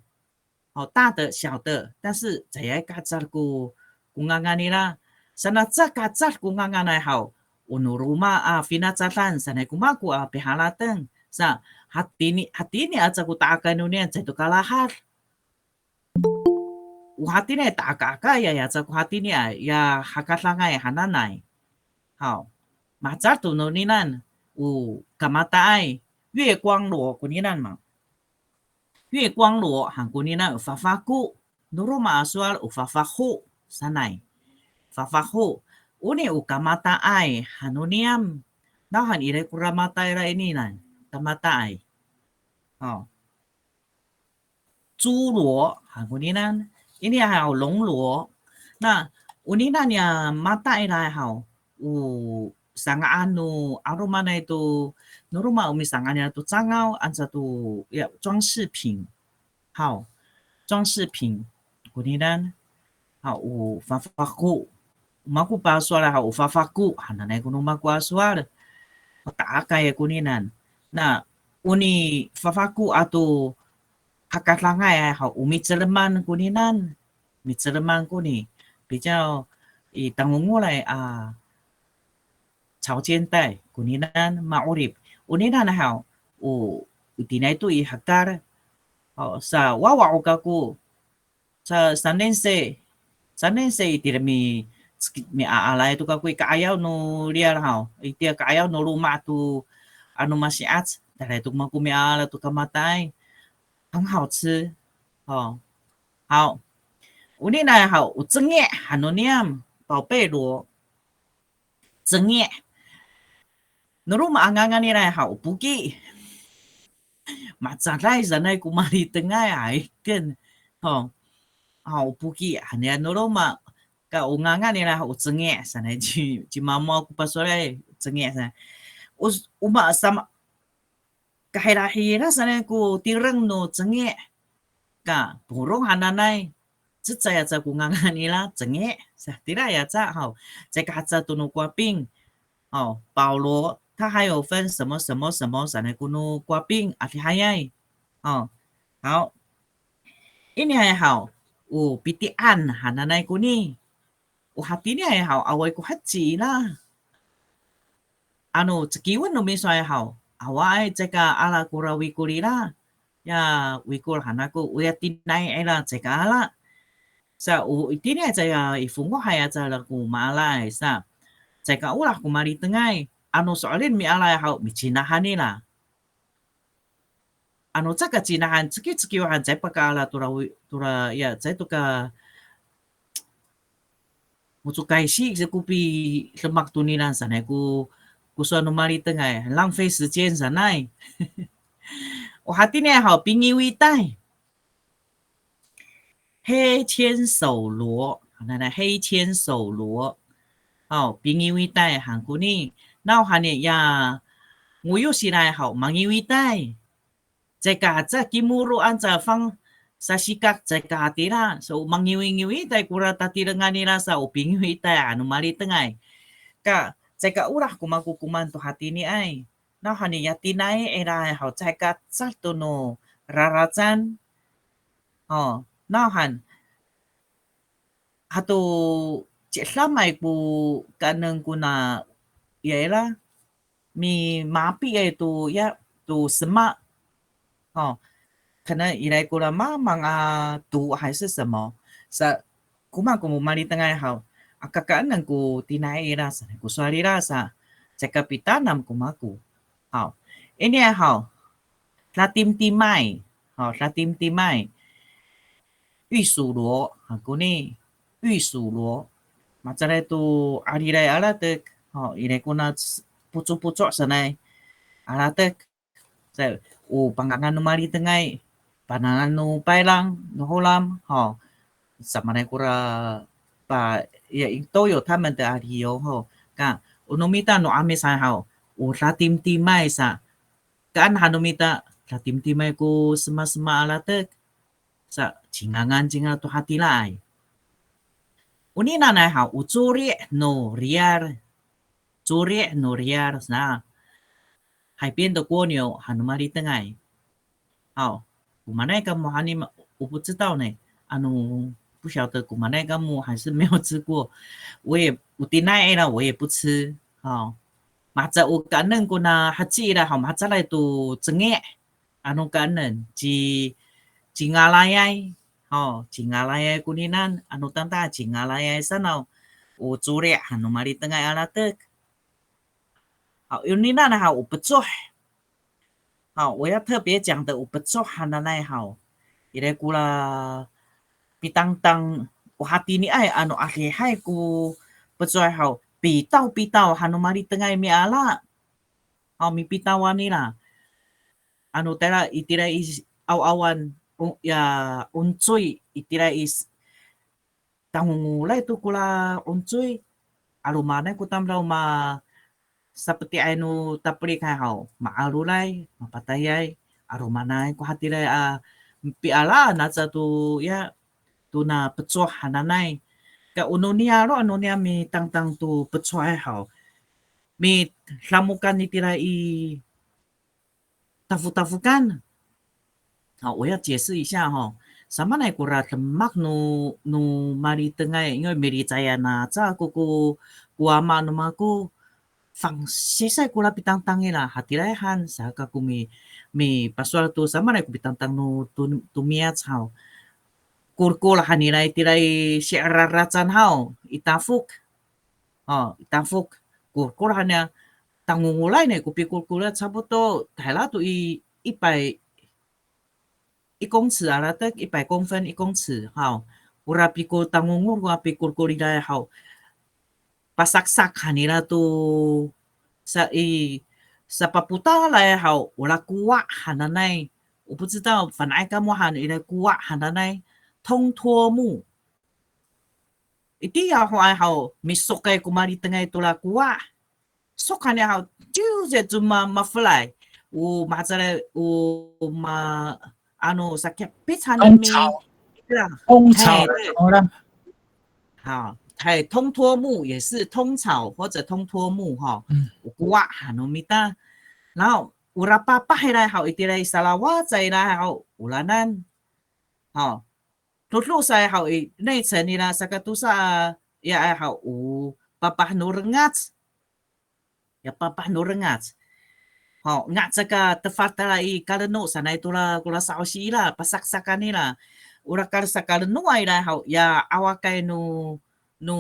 O, 大的小的, 但是 caay ka hacal ko, ko ngangan nira. Sana caay ka hacal ko nganganay haw, o no roma a finacadan sanay ko mako a piharateng. Sa, hatini, hatini aca ko ta'akay no niyam caay to kalahad. O hatini ta'aka'akayay aca ko hatini a, ya hakadangay hananay. Haw, mahecal to noninan, o kamataay, 月光螺 koninan ma. 月光螺 han koninan o fafako. No roma a sowal o fafaho sanay. Fafaho. Oni o kamataay han no niyam. Nawhan ira kora mataay ira ininan. Kamataay. O. 猪螺 han koninan. Ini haw 龙螺. Na, onina niya mataay ira haw, o sanga'an no 'alomanay to, no roma o misanga'an nira to cangaw, anca to, ya, 装饰品. Haw, 装饰品 koninan. Haw, o fafako. Mako pasowal haw, o fafako hananay ko no mako a sowal. Ta'akay koninan. Na, oni fafako ato hakadangay haw, o miceleman koninan. Miceleman koni. 比较 i tangongolay a 潮间带 koninan ma'orip. Oninan haw, o, o itiniay to i hekal. O, sa wawa ho kako, sa 三年生, 三年生 itira mi, mi'a'alay to kako i ka'ayaw no riyar haw. Itiya ka'ayaw no loma' to, ano masi'ac, tayra to mako mi'a'alay to kamataay. 很好吃. O. Haw. Onina haw, o cengi' han no niyam, 宝贝螺. Cengi'. No roma a ngangan nira haw, o poki. Mahecaday sanay ko malitengay, ayken. Ho. Haw, o poki. Haniya no roma ka o ngangan nira haw, o cengi' sanay ci, ci mamo ako pasolay, cengi' sanay. O, o ma, sama, kahirahira sanay ko tireng no cengi'. Ka, polong hananay. Cecay aca ko ngangan nira, cengi'. Sa, tira aca haw. Caay ka haca to no Kowaping. Haw, 保罗, 他还有分什么什么什么 sanay ko no Kowaping, adihayay. Haw. Haw. Iniay haw, o pitian hananay koni. O hatiniay haw, awaay ko heci ira. Ano cekiwen no miso ay haw, awaay caay ka ala kora wikol ira. Ya wikol han ako, oya tinaay ira caay ka ala. Sa o itiniay caay i fongohay aca ira ko maalaay sa, caay ka olah ko malitengay. Ano so'elin mialaay haw, micinahan ira. Ano caka cinahan, cekicekiw han, caay pakaala tora wi-, tora, ya, caay to ka, mo^cokay si, ko pidemak tonira sanay ko, ko sowal no malitengay, 浪费时间 sanay. O hatiniay haw, pingiwitay. 黑牵手螺, 黑牵手螺. Haw, pingiwitay han koni. Nawhani ya ngoyos ira haw, mangiwitay. Caay ka, caay ka kimoro'an, caay ka fang sasikak, caay ka hatira. So, mangiwingiwitay kora tatirengan nira sa, o pingiwitay han no malitengay. Ka, caay ka olah ko makokoman to hatiniay. Nawhani ya tinaay ira haw, caay ka cad to no raracan. O, nawhan. Hato cidamay ko kaenen kona, ya ira, mimapiay to, ya, to sema. O, 可能 ira kora mamang a to 还是什么. Sa, komaen ko malitengay haw, aka kaenen ko tinaay ira sa, ko sowal ira sa, caay ka pitanam ko mako. Haw, iniay haw, datimdimay. Haw, datimdimay. 玉手螺, ha, koni, 玉手螺. Malecad to aliray alatek. Haw, ira kona pocopoco sanay alatek. Sa, o pangangan no malitengay, pangangan no payrang, no holam, haw. Samaanay kora pa, ya, 都有他们的 aliyo, haw. Ka, o no mita no 'Amis sa haw, o datimdimay sa. Kaan han no mita, datimdimay ko semasema alatek. Sa, cingangan cinga to hatiraay. Onini nanay haw, o cori' no riyar. Cori' no riyar sa. 海边的蜗牛 han no malitengay. Haw, komaenay kamo hani ma, 我不知道呢. Ano, 不晓得 komaenay kamo 还是没有吃过. 我也, o tinaay ira 我也不吃. Haw. Maca o kaenen kona heci ira haw, malecad to cengi'. Ano kaenen, ci, cingalayay. Haw, cingalayay koninan, ano tangtang cingalayay sanaw. O cori' han no malitengay alatek. Haw, oninian haw, o pecoh. Haw, 我要特别讲的 o pecoh hananay haw. Ira kora pitangtang, o hatiniay ano adihay ko pecoh haw, pitawpitaw han no malitengay miala. Haw, mipitawan nira. Ano tayra itira i s-, awawan, o, ya, oncoy, itira i s-, tangongolay to kora oncoy. 'Alomanay ko tamdaw ma, sapeti'ay no tapelikay haw, ma'alolay, mapatayay. 'Alomanay ko hatiraay a, pialaan aca to, ya, tona pecoh hananay. Ka o no niyaro', o no niya mitangtang to pecohay haw, midamokan itira i tafotafokan. Haw, 我要解释一下 haw. Samaanay kora demak no, no malitengay, 因为 milicayan aca ko, ko, ko wama no mako, fangsisay kora pitangtang ira, hatiraay han, saka ko mi, mipasowal to samaanay ko pitangtang no to, tomiyac haw. Kolkol han nira itira i si'araracan haw, i tafok. O, i tafok. Kolkol han nira, tangongolay ni ko pikolkol a, 差不多 tahira to i, 一百, 一公尺 alatek, 一百公分, 一公尺 haw. Ora piko tangongol, ora pikolkol ira haw. Pasaksak han nira to sa i, sapapotalay haw, ora kowa hananay. 我不知道 fana'ay kamo han ira kowa hananay. 通脱木. Itiya ho ay haw, misokay ko malitengay tora kowa. Sok han nira haw, ciw sa coma mafelay. O mahacaray, o ma, ano, sakipit han nira mi. 通草. 通草. Hay, 通草. Hay, 通脱木也是通草或者通脱木 haw. O kowa han no mita. 然后 ora papah ira haw, itira i salawacay ira haw, oranan. Haw. Dodo sa haw i, 内层 nira sakatosa a, ya ay haw, o papah no rengac. Ya papah no rengac. Haw, nga' caka tefad tala i kaleno sanay to ra ko ra sa'osi ira, pasaksakan ira. O ra kal sakalenoay ira haw, ya awakay no, no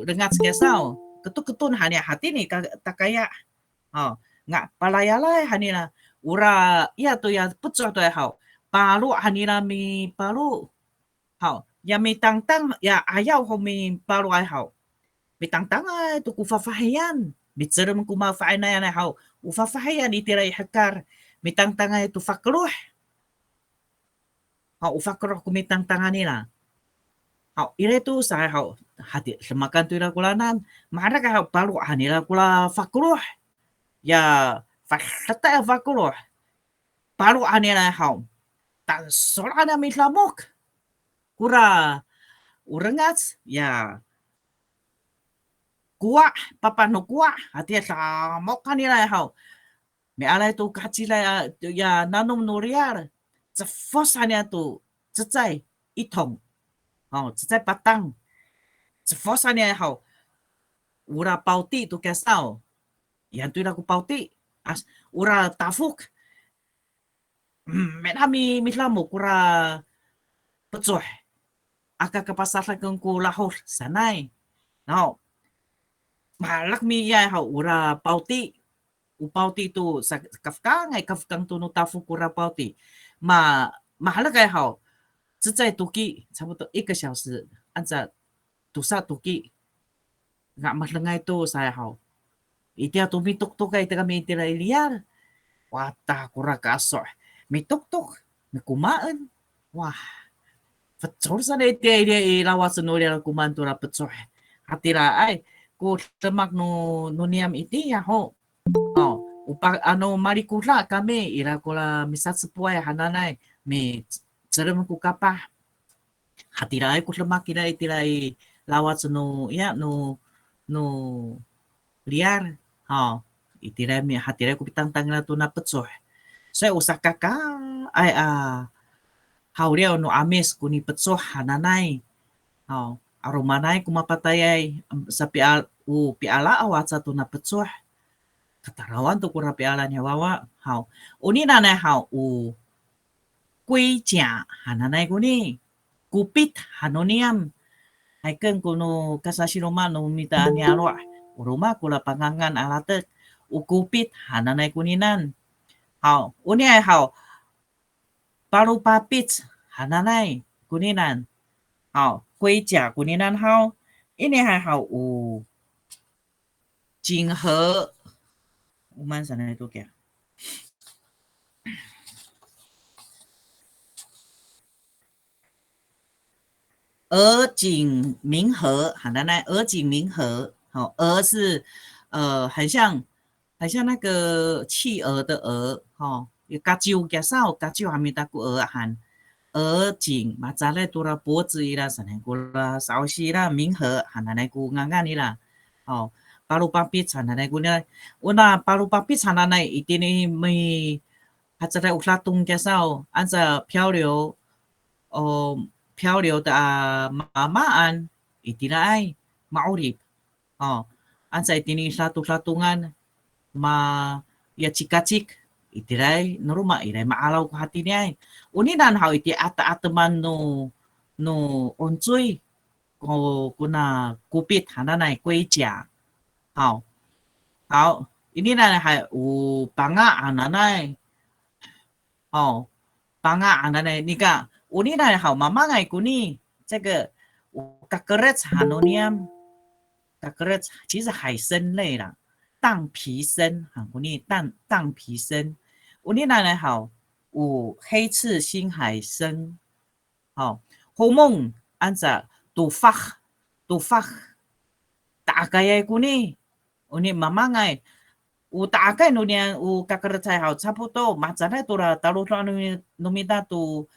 rengac kiya saw. Ketoketon haniya hatini ka, takaya. Haw, nga' palayalay hanira. O ra, iya to ya pecoh to ay haw. Paro hanira miparo. Haw, ya mitangtang, ya ayaw ho miparo ay haw. Mitangtangay to ko fafahiyan. Micelem ko mafa'inayan ay haw. O fafahiyan itira i hekal. Mitangtangay to fakeloh. Haw, o fakeloh ko mitangtangan nira. Haw, ira to sa haw. Hati, demakan to ira koranan. Maherek haw, paro hanira kora fakeloh. Ya, fadetay a fakeloh. Paro hanira haw. Tangsol hanira midamok. Kora, o rengac, ya. Kowa', papah no kowa', hatiya damok hanira haw. Mialaay to kahacilay a, ya nanom no riyar. Cefos hanira to, cecay, itong. Haw, cecay patang. Cefos hanira haw. O ra pawti to kiya saw. Yan to ira ko pawti. As, o ra tafok. Mena mi, midamok kora pecoh. Aka kapasadeken ko lahod sanay. Haw. Maherek miiya haw, o ra pawti. O pawti to sa, kafkangay, kafkang to no tafok kora pawti. Ma, maherek ay haw. Cecay toki, 差不多一个小时, anca tosa toki. Nga' madengay to sa haw. Itiya to mitoktokay ita kami itira i liyar. Wata kora kaso'. Mitoktok, mikomaen. Wah. Fecol sanay itiya i liyar i lawac no riyar komaen to ra pecoh. Hatiraay ko demak no, no niyam itiya ho. O, o pa, ano malikoda kami, ira kora misacepoay hananay, micelem ko kapah. Hatiraay ko demak ira itira i lawac no, ya, no, no liyar. Haw, itira mi, hatiraay ko pitangtang ira to na pecoh. Sa o sakakaay a hawliyaw no 'Amis ko nipecoh hananay. Haw, 'alomanay ko mapatayay, em, sapial, o pialaaw aca to na pecoh. Katalawan to kora piala niya wawa. Haw, o ninanay haw, o 龟甲 hananay koni. Kopit han no niyam. Hayken ko no kasasiroma no mita a niyaro'. O roma kora pangangan a latek. O kopit hananay koninan. Haw, oniay haw. Palopapic hananay koninan. Haw, 龟甲 koninan haw. Inihay haw, o 锦和. O maan sanay to kiya. 鹅颈鸣合 hananay, 鹅颈鸣合. 好，鹅是，呃，很像，很像那个企鹅的鹅，哈，有 kaciw kiya saw, kaciw han mita ko 鹅 han. 鹅颈, macalay to ra 脖子 ira sanay ko ra sa'osi ira, 鸣合 hananay ko ngangan ira. O, palopapic hananay konian. Ona palopapic hananay itini mi, hacaday o datong kiya saw, anca 漂流, o, 漂流 ta a maamaan, itiraay, ma'orip. O, anca itini dato datongan, ma, ya cikacik, itiraay, no roma, iray ma'araw ko hatiniay. Oninan haw iti 'ata'ateman no, no 'oncoy, ko, kona kopit hananay, 龟甲. Haw. Haw. Ininan hay, o panga' hananay. Haw. Panga' hananay. Nika, oninan haw, mamangay koni. 这个, o kakerec han no niyam. Kakerec, 其实海参类啦。当皮参 han koni, 当, 当皮参. Oninan haw, o 黑刺新海参. Haw, homong, anca, tofah, tofah. Ta'akayay koni, oni mamangay. O ta'akay no niyan, o kakerecay haw, 差不多, mahacaday to ra, talodo' no, no mita to,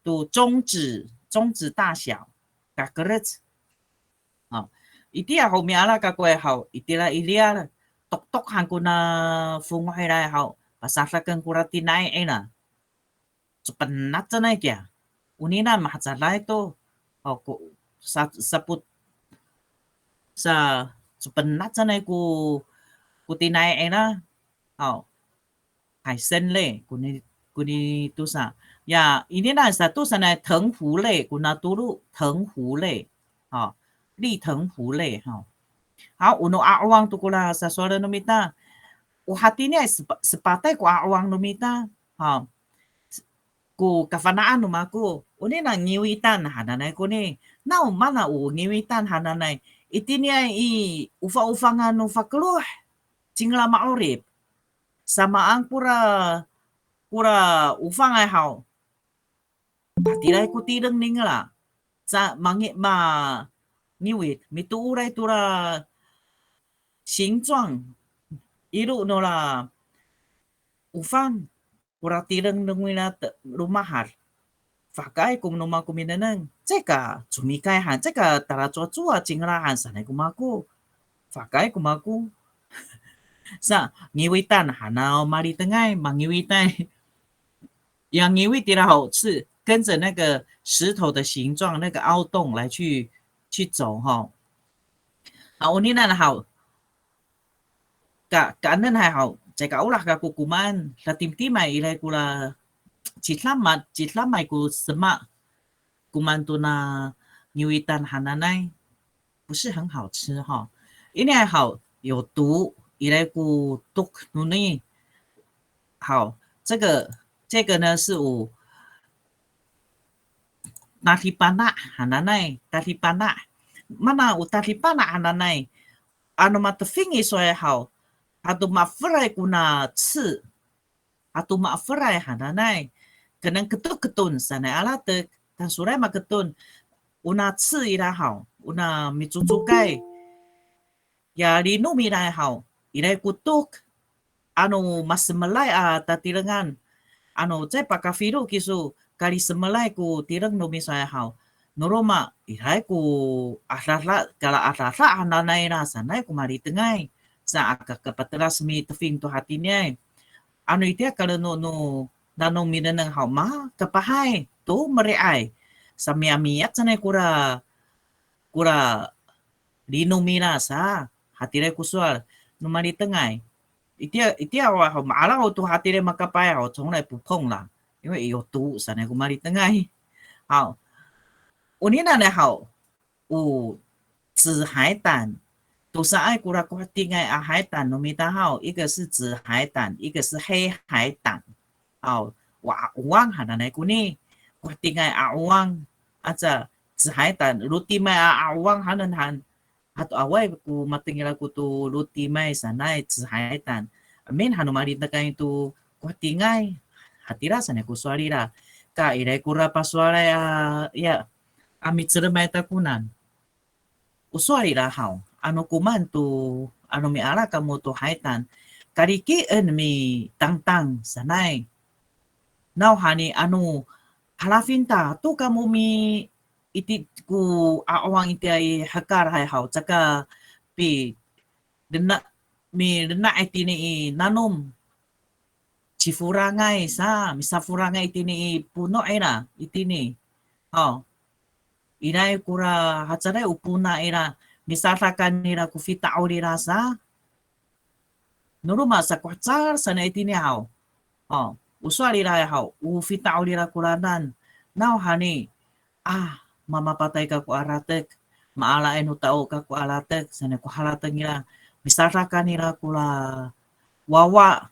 to 中指, 中指大小, kakerec. Haw, itiya ho miala kako haw, itira i liyar, toktok han kona fongoh iray haw, pasadaken kora tinai ira. Copenat sanay kiya. Oninan mahacaday to. O, ko, sa, sapot, sa, so penacanay ko, ko tinai ira. Haw. 海参类, koni, koni tosa. Ya, ininan sato sanay 藤壶类, kona tolo 藤壶类. Haw. 绿藤壶类, haw. Haw, o no 'a'owang to kora sasowalen no mita. O hatiniay sepa-, sepatay ko 'a'owang no mita. Haw. Ko kafana'an no mako, o nina ngiwitan hananay koni. Naw mana o ngiwitan hananay. Itiniay i ofaofangan no fakeloh. Cingra ma'orip. Samaan kora, kora ofangay haw. Hatiraay ko tireng ningra. Sa mangi-, ma-, ngiwit. Mitooray tora 形状. Iro nora ofang. Kora tireng no nira te-, lomahad. Fakaay ko no mako minengneng. Caay ka comikay han, caay ka talacowacowa cingra han sanay ko mako. Fakaay ko mako. Sa, ngiwitan hanaw malitengay, mangiwitay. Yang ngiwit ira haw, 是跟着那个石头的形状，那个凹洞来去，去走哈。好，o nina haw. Ka, kaenen hay haw, caay ka olah kako komaen, latimtimay iray kora cidama, cidamay ko sema, komaen tona ngiwitan hananay, 不是很好吃哈。Iniay haw, 有毒, iray ko tok noni. 好，这个，这个呢是 o tadipana' hananay, tadipana'. Mana o tadipana' hananay, ano matefing i sowal haw, hato mafelay kona 刺, hato mafelay hananay, 可能 keton keton sanay a latek, tasolay maketon, ona 刺 ira haw, ona micocokay. Ya lino miray haw, iray ko tok, ano masemelay a tatirengan, ano caay pakafilo kiso, kalisemelay ko tireng no miso haw. No roma, iray ko adada, kala adada hananay ira sanay ko malitengay. Sa aka kapatelas mitefing to hatiniay. Ano itiya kaleno no, nanom minengneng haw, makapahay to meri'ay. Sa miyamiyac sanay kora, kora lino mira sa, hatiraay ko sowal no malitengay. Itiya, itiya wa haw, ma'ala to hatiraay makapahay haw, 从来不碰啦. 因为有毒 sanay ko malitengay. Haw. O nina haw, o 紫海胆. Tosaay kora kohetingay a 海胆 no mita haw, 一个是紫海胆, 一个是黑海胆. Haw, wa 'owang hananay koni. Kohetingay a 'owang, aca 紫海胆, lotimay a 'owang hanen han. Hato awaay ko matengil ako to lotimay sanay, 紫海胆. Amin han no malitengay to kohetingay. Hatira sanay ko sowal ira. Ka iray kora pasowalay a, ya, a micelemay takonan. O sowal ira haw, ano komaen to, ano miala kamo to 海胆, kalikien mitangtang sanay. Nawhani ano halafin ta to kamo mi, iti ko 'a'owang itiya i hekal hay haw, caka pi, dena, milena' itini i nanom. Ciforangay sa, misaforangay itini i pono' ira, itini. Haw. Iray kora hacaday o pona' ira, misadakan ira ko fita'ol ira sa. No roma sa ko hacal sanay itini haw. Haw. O sowal ira haw, o fita'ol ira koranan. Nawhani, a, mamapatay kako a latek. Maalaay no tao kako a latek sanay ko halateng ira. Misadakan ira kora wawa.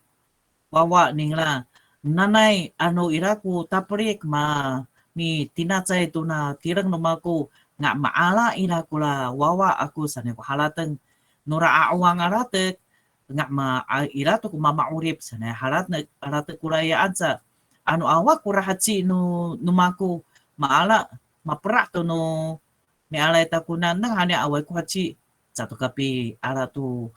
Wawa ningra. Nanay ano ira ko tapelik ma, mitinacay tona tireng no mako, nga maala ira kora wawa ako sanay ko halateng. Nora 'a'owang a latek, nga ma, a, ira to ko mama'orip sanay halatek, halatek kora ya anca. Ano awa kora heci no, no mako, maala, mapera' to no mialay takonan, neng hani awaay ko heci, cato kapiala to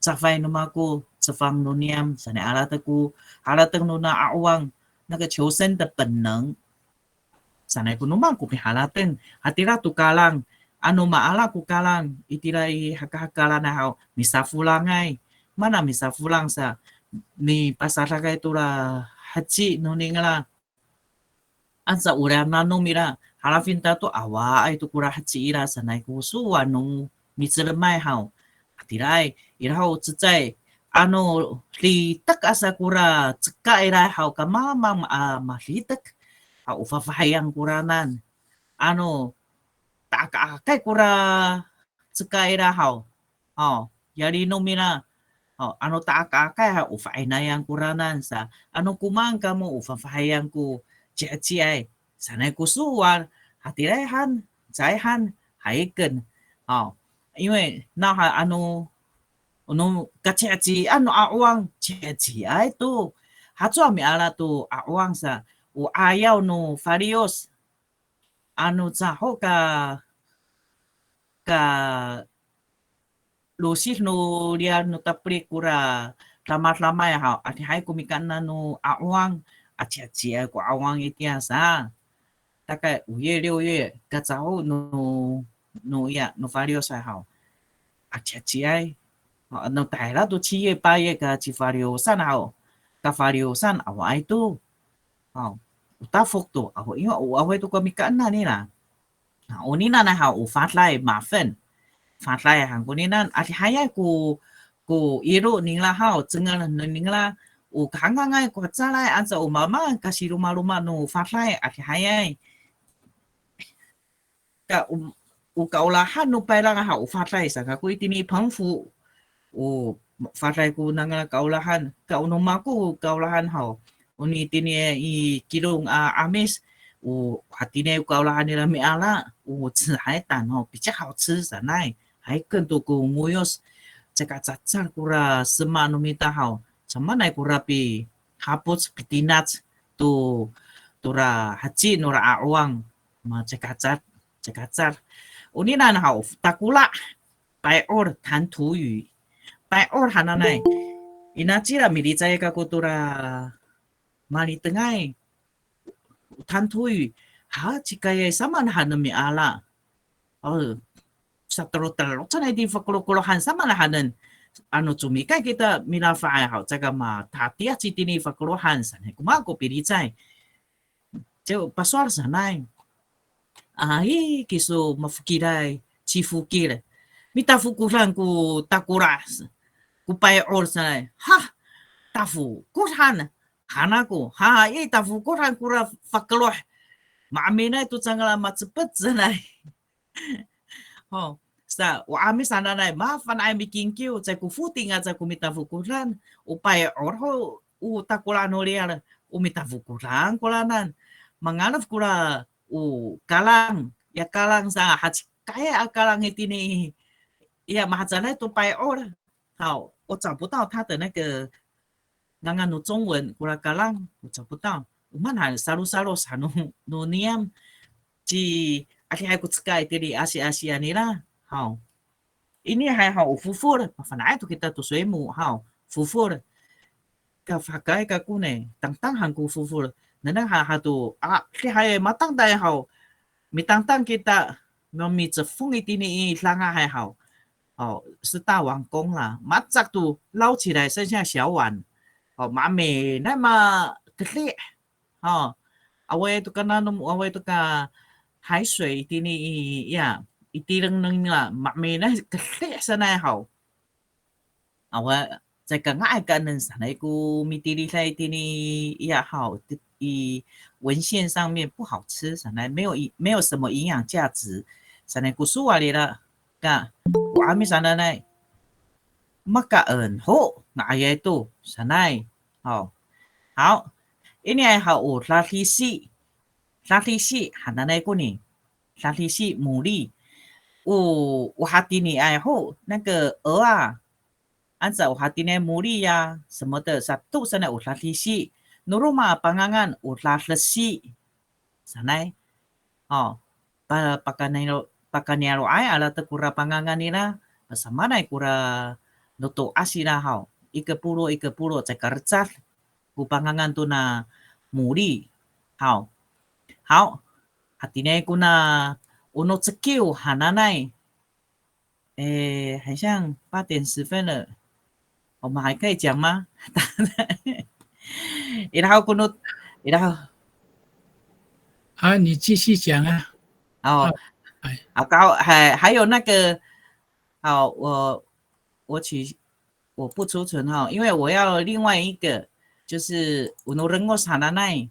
cafay no mako, cefang no niyam, sanay a latek ko halateng nona 'a'owang, 那个求生的本能. Sanay ko no mako mihalateng, hatira to kalang, ano maala ko kalang, itira i hakahakalanay haw, misafolangay. Mana misafolang sa, mipasadakay tora heci no ningra. Anca ora nanom ira, halafin ta to awaay to kora heci ira sanay ko sowal no micelemay haw. Hatiraay, ira ho cecay, ano litek asa kora ceka ira haw, kamamang a malitek haw, o fafahayang koranan. Ano ta'aka'akay kora ceka ira haw. Haw, yalinom ira. Haw, ano ta'aka'akay haw, o fa'inayan koranan sa. Ano komaen kamo o fafahayang ko ciheciay sanay ko sowal, hatiraay han, caay han, hayken. Haw, 因为 na ha, ano, ano kacihecian no 'a'owang, ciheciay to. Hacowa miala to 'a'owang sa, o 'ayaw no faliyos. Ano caho ka, ka losid no riyar no tapelik kora damadamay haw, adihay ko mikaenan no 'a'owang, aciaciay ko 'a'owang itiya sa. 大概五月、六月 kacaho no, no iya, no faliyos haw. Aciaciay. Haw, ano tayra to 七月、八月 kacifaliyosan haw, kafaliyosan awaay to. Haw, o tafok to, awa, 因为 o awaay to ko mikaenan nira. Na, onina na haw, o faday, mafen. Faday han konina, adihayay ko, ko iro ningra haw, cengel ningra, o kahengangay ko calay, anca o mamaan kasiromaroma no faday, adihayay. Ka, o, o kaolahan no payrang haw, o faday sa kako itini i 澎湖. O faday ko nangra kaolahan, ka o no mako kaolahan haw. O nitini i Kilong a 'Amis, o hatini ko kaolahan nira miala, o 吃海胆 haw, 比较好吃 sanay. Hayken to ko ngoyos, caka cacar kora sema no mita haw. Samaanay kora pihapoc, pitinac to, tora heci nora 'a'owang. Ma, caka cacar, caka cacar. Onina na haw, takola', pay'ol, 弹涂鱼. Pay'ol hananay. Inacila milicay kako tora malitengay. 弹涂鱼, ha, cikayay samaan hanen miala. O, sateloteloc sanay itini fakolokolohan, samaan hanen. Ano comikay kita milafa'ay haw, caka matatiyac itini fakelohan sanay ko mako pilicay. Caay pasowal sanay. Ay, kiso mafokilay, cifokil. Mitafokodan ko takola', ko pay'ol sanay. Hah, tafokodan han ako. Ha, i tafokodan kora fakeloh. Maaminay to cangra macepet sanay. Ho, sa, o 'Amis hananay, mafana'ay mikingkiw, caay ko foting aca ko mitafokodan, o pay'ol ho, o takola' no riyar, o mitafokodan koranan. Mangalef kora, o kalang, ya kalang sa, hacikay a kalang itini, ya mahacanay to pay'ol. Haw, o 找不到它的那个 ngangan no 中文, kora kalang, o 找不到. O maan han, salosalos han no, no niyam. Ci, adihay ko ceka itini Asiasian nira. Haw. Inihay haw, o fofol. Mafana'ay to kita to 水母 haw. Fofol. Kafahkay kako ne. Tangtang han ko fofol. Nengneng ha, ha to, a, adihay matangtay haw. Mitangtang kita, mamicefong itini i dangahay haw. O, 是大碗公啦, macak to 捞起来剩下小碗. O, maaminay makedi. O, awaay to ka nanom, awaay to ka 海水 itini i, ya, i tireng nira, maaminay kedi sanay haw. Awa, caay ka nga'ay kaenen sanay ko mitiliday itini, ya haw, i 文献上面不好吃 sanay, 没有营，没有什么营养价值 sanay ko sowal nira. Ka, o 'Amis hananay, makaen ho, nga'ayay to sanay. Haw. Haw. Iniay haw, o dadisi. Dadisi hananay koni. Dadisi, 牡蛎. O, o hatiniay ho, 那个 ea. Anca o hatiniay 牡蛎 ya, 什么的, sato sanay o dadisi. No roma pangangan o dadesi sanay. O, pa, pakaniyaro, pakaniyaro'ay a latek kora pangangan nira, pasamaanay kora no to'as ira haw. Ikapolo, ikapolo, caay kalecad ko pangangan tona 牡蛎. Haw. Haw. Hatiniay kona o no cekiw hananay. 诶，好像八点十分了，我们还可以讲吗？Ira ho ko no, ira ho. 啊，你继续讲啊。哦，哎，好，还还有那个好，我我取我不储存哈，因为我要另外一个，就是 o no rengos hananay.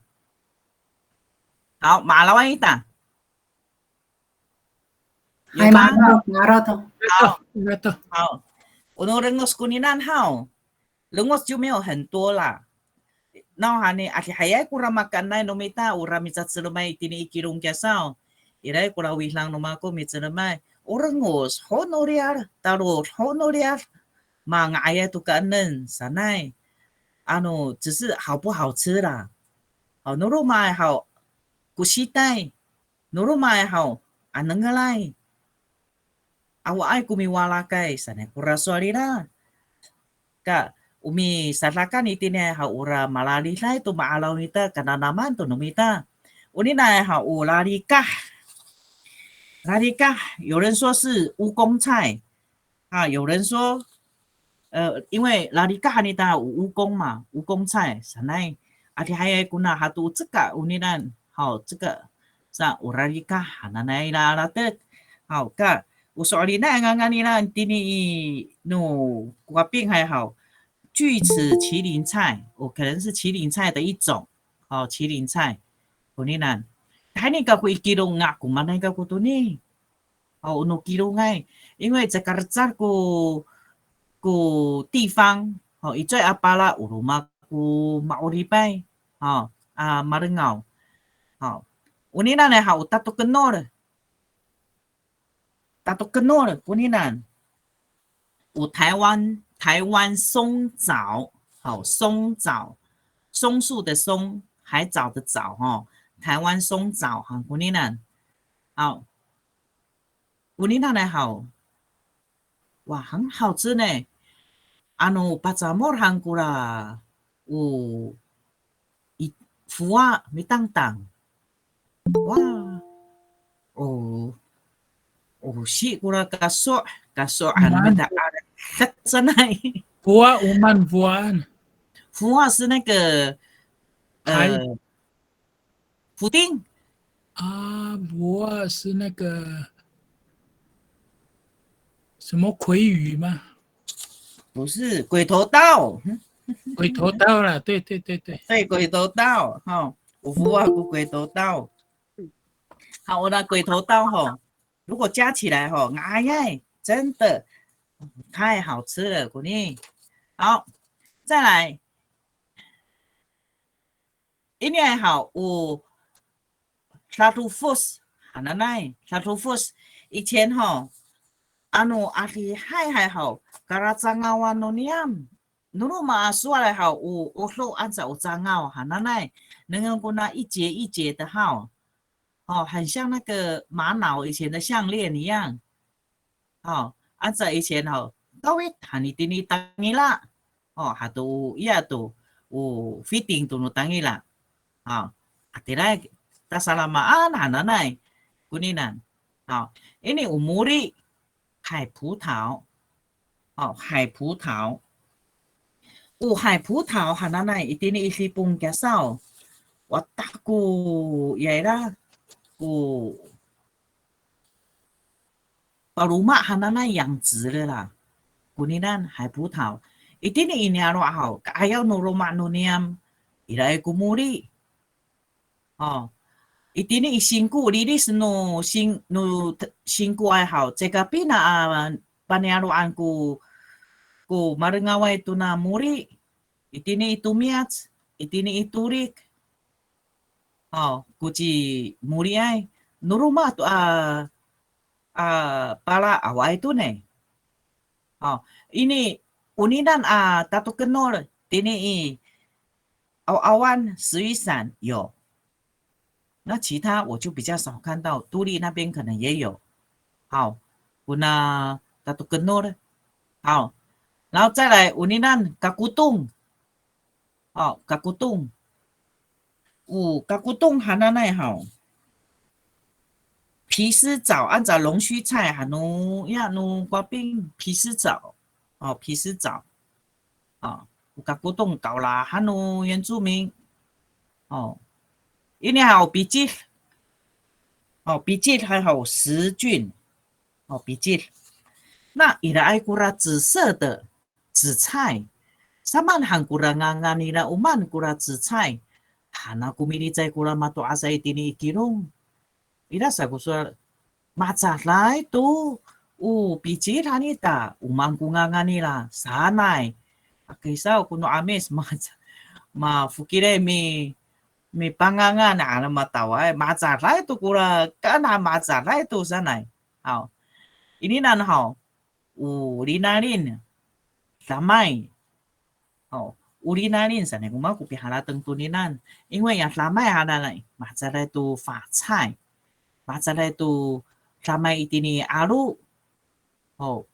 好，ma'araw ita. 有吗？Hay, ma'araw, ma'araw to. 好，好。O no rengos koninan haw. Rengos 就没有很多啦。Nawhani, adihayay kora makaenay no mita, ora micacelemay itini i Kilong kiya saw. Iray kora widang no mako micelemay. O rengos, ho no riyar, talod, ho no riyar. Manga'ayay to kaenen, sanay. Ano, 只是好不好吃啦。好，no roma haw, ko sitay. No roma haw, anengelay. Awaay ko miwalakay, sanay kora sowal ira. Ka, o misadakan itini haw ora malaliday to ma'araw ita, kananaman to no mita. Onini haw o lalikah. Lalikah, 有人说是蜈蚣菜，啊，有人说，呃，因为 lalikah han ita 有蜈蚣嘛，蜈蚣菜，sanay. Adihayay kona hato ceka oninan, 好，这个，sa o lalikah hananay ira latek. 好，ka, o so'elinay a ngangan nira itini i no Kowaping hay haw, 锯齿麒麟菜，哦，可能是麒麟菜的一种，哦，麒麟菜，koninan. Tahini kako i Kilong, nga ko manay kako toni. 哦，o no Kilongay. 因为 cakarecad ko, ko 地方, 哦，i cowa a pala, o roma ko ma'oripay, 哦，a malengaw. 哦，oninan haw o tatokenol. Tatokenol, koninan. 哦，台湾，台湾松藻，好，松藻，松树的松，海藻的藻，哈，台湾松藻，哈，koninan. 好，koninan haw. 哇，很好吃呢。Ano pacamol han kora, o, i, fowa mitangtang. Wa, o, o, si kora kaso', kaso' han mita, a, sanay. Fowa, o maan fowaan? Fowa 是那个，呃，海。 福丁。啊，不是那个什么鮭鱼吗？不是，鬼头刀。鬼头刀啦，对，对，对，对。对，鬼头刀，哈，我不忘过鬼头刀。好，我的鬼头刀，哈，如果加起来，哈，哎呀，真的太好吃了，koni。好，再来， Iniay haw, o dadofos hananay, dadofos. 以前 ho, ano adihay hay haw, kalacangawan no niyam. No roma a sowal haw, o, o do anca o cangaw hananay. Nengneng kona 一节一节的 haw. 哦，很像那个玛瑙以前的项链一样。 哦，anca 以前 ho, kawit han itini tangila. 哦，hato iya to, o fitting to no tangila. 哦，a tira tasalamaan hananay, koninan. 哦，ini o moli, 海葡萄. 哦，海葡萄. O 海葡萄 hananay itini i Dipong kiya saw. Wata ko, ya ira, ko paloma hananay 养殖 ira. Koninan 海葡萄. Itini i niyaro' haw, ka'ayaw no loma' no niyam, iraay ko moli. O, itini i singko, lilis no sing, no t, singkoay haw, caay ka pina a paniyaro'an ko, ko malengaway tona moli. Itini i tomiyac, itini i torik. O, ko cimoliay. No roma to a, a pala awaay to ne. O, ini, oninan a tatokenol, tini i awawan, 石雨伞有。那其他我就比较少看到，都历那边可能也有。好，kona tatokenol. 好，然后再来，oninan kakotong. 好，kakotong. O kakotong hananay haw. 皮丝藻, anca 龙须菜 han no, ya no Kowaping 皮丝藻. O, 皮丝藻. O, o kakotong kaolahan no 原住民. O, ini haw picil. O, picil hay haw 石菌. O, picil. 那 iraay kora 紫色的 cecay. Samaan han kora ngangan nira o maan kora cecay. Hana ko milicay kora mato'asay itini i Kilong. Ira sa ko sowal, macaday to, o picil han ita, o maan ko ngangan nira, sanay. Akay sa ko no 'Amis, maca-, mafokilay mi, mipangangan, ano mataway, macaday to kora, kana macaday to sanay. Haw. Ininan haw, o linalin, damay. O, o linalin sanay ko mako piharateng toninian. 因为 ya damay hananay, macaday to facay. Macaday to damay itini 'alo. O,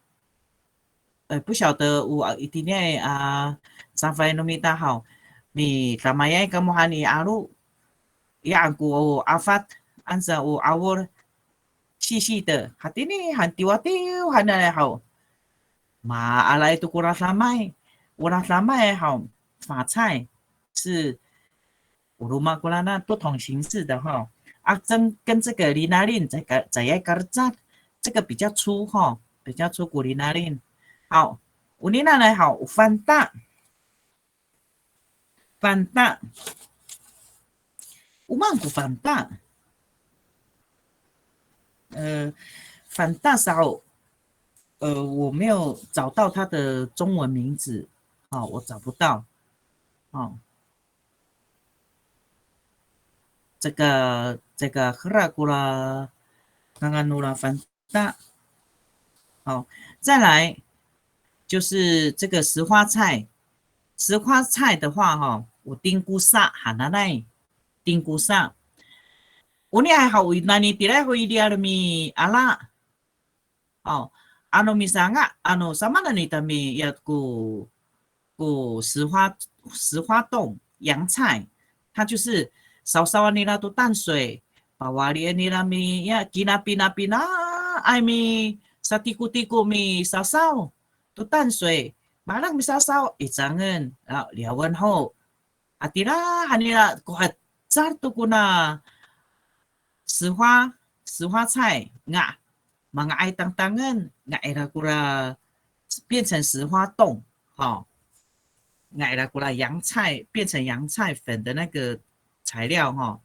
e, 不晓得 o, a, itini a, safay no mita haw, midamayay kamo han i 'alo. Iyaan ko afat, anca o 'awol, 细细的, hatini han tiwatiw hananay haw. Maalaay to kora damay, ora damay haw, facay, 是 o roma koranan 不同形式的哈。啊，跟，跟这个 linalin 再改，再改改，这个比较粗哈，比较粗 ko linalin。好，o ninanay haw, o fanta. Fanta. O maan ko fanta? 呃，fanta sa, 呃，我没有找到它的中文名字，好，我找不到。好，这个，这个 hera kora ngangan nora fanta. 好，再来就是这个石花菜。石花菜的话，哈，o tingkosa hananay, tingkosa. Oniay haw, o nani tiraay ho i riyar miala. O, ano misanga', ano samaan ita mi, ya ko, ko 石花，石花冻, 洋菜，它就是 sawsawan nira to 淡水, pawalien nira mi, ya, kinapinapinaay mi, satikotiko misasaw to 淡水, malang misasaw, icangen, a, liyawen ho. Atira han nira ko hacar to kona 石花，石花菜 nga, manga'ay tangtangen, nga ira kora 变成石花冻，哈，nga ira kora 洋菜，变成洋菜粉的那个材料哈。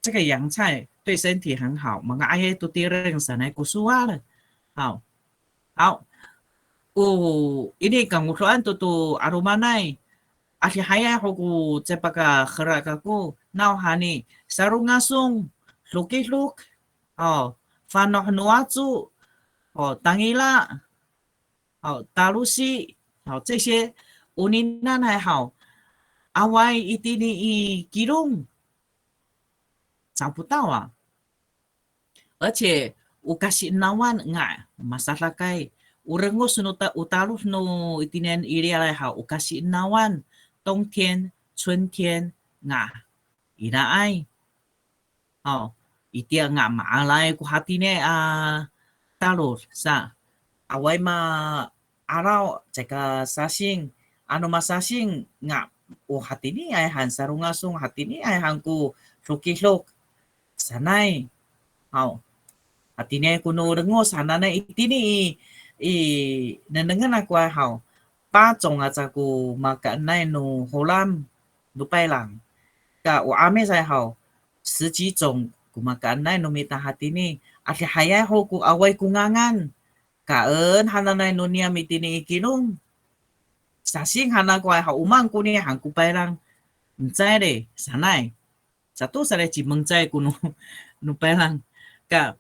这个洋菜对身体很好，manga'ay to tireng sanay ko sowal. 好，好。O, ini kangodoan to to 'alomanay. Adihayay ho ko caay pakahera kako, nawhani, sarongasong, dokidok, o, fanoh no waco, o, tangila, o, talosi, o, 这些 o ninanay haw, awaay itini i Kilong. 找不到啊。而且 o kasi'enawan nga masadakay. O rengos no ta-, o talod no itinian i riyar haw, o kasi'enawan, 冬天、春天 nga iraay. O, itiya nga ma'alaay ko hatiniay a talod sa, awaay ma'araw, caay ka sasing, ano masasing nga, o hatiniay han sarongasong, hatiniay han ko dokidok sanay. Haw. Hatiniay ko no rengos hananay itini i, i nengnengen ako ay haw. Pacong aca ko makaenay no Holam no Payrang. Ka o 'Amis ay haw, 十几种 ko makaenay no mita hatini. Adihayay ho ko awaay ko ngangan. Kaen hananay no niyam itini i Kilong. Sasing han ako ay haw, o maan koni han ko Payrang. Mcay ri, sanay. Sato sa ri cimengcay ko no, no Payrang. Ka,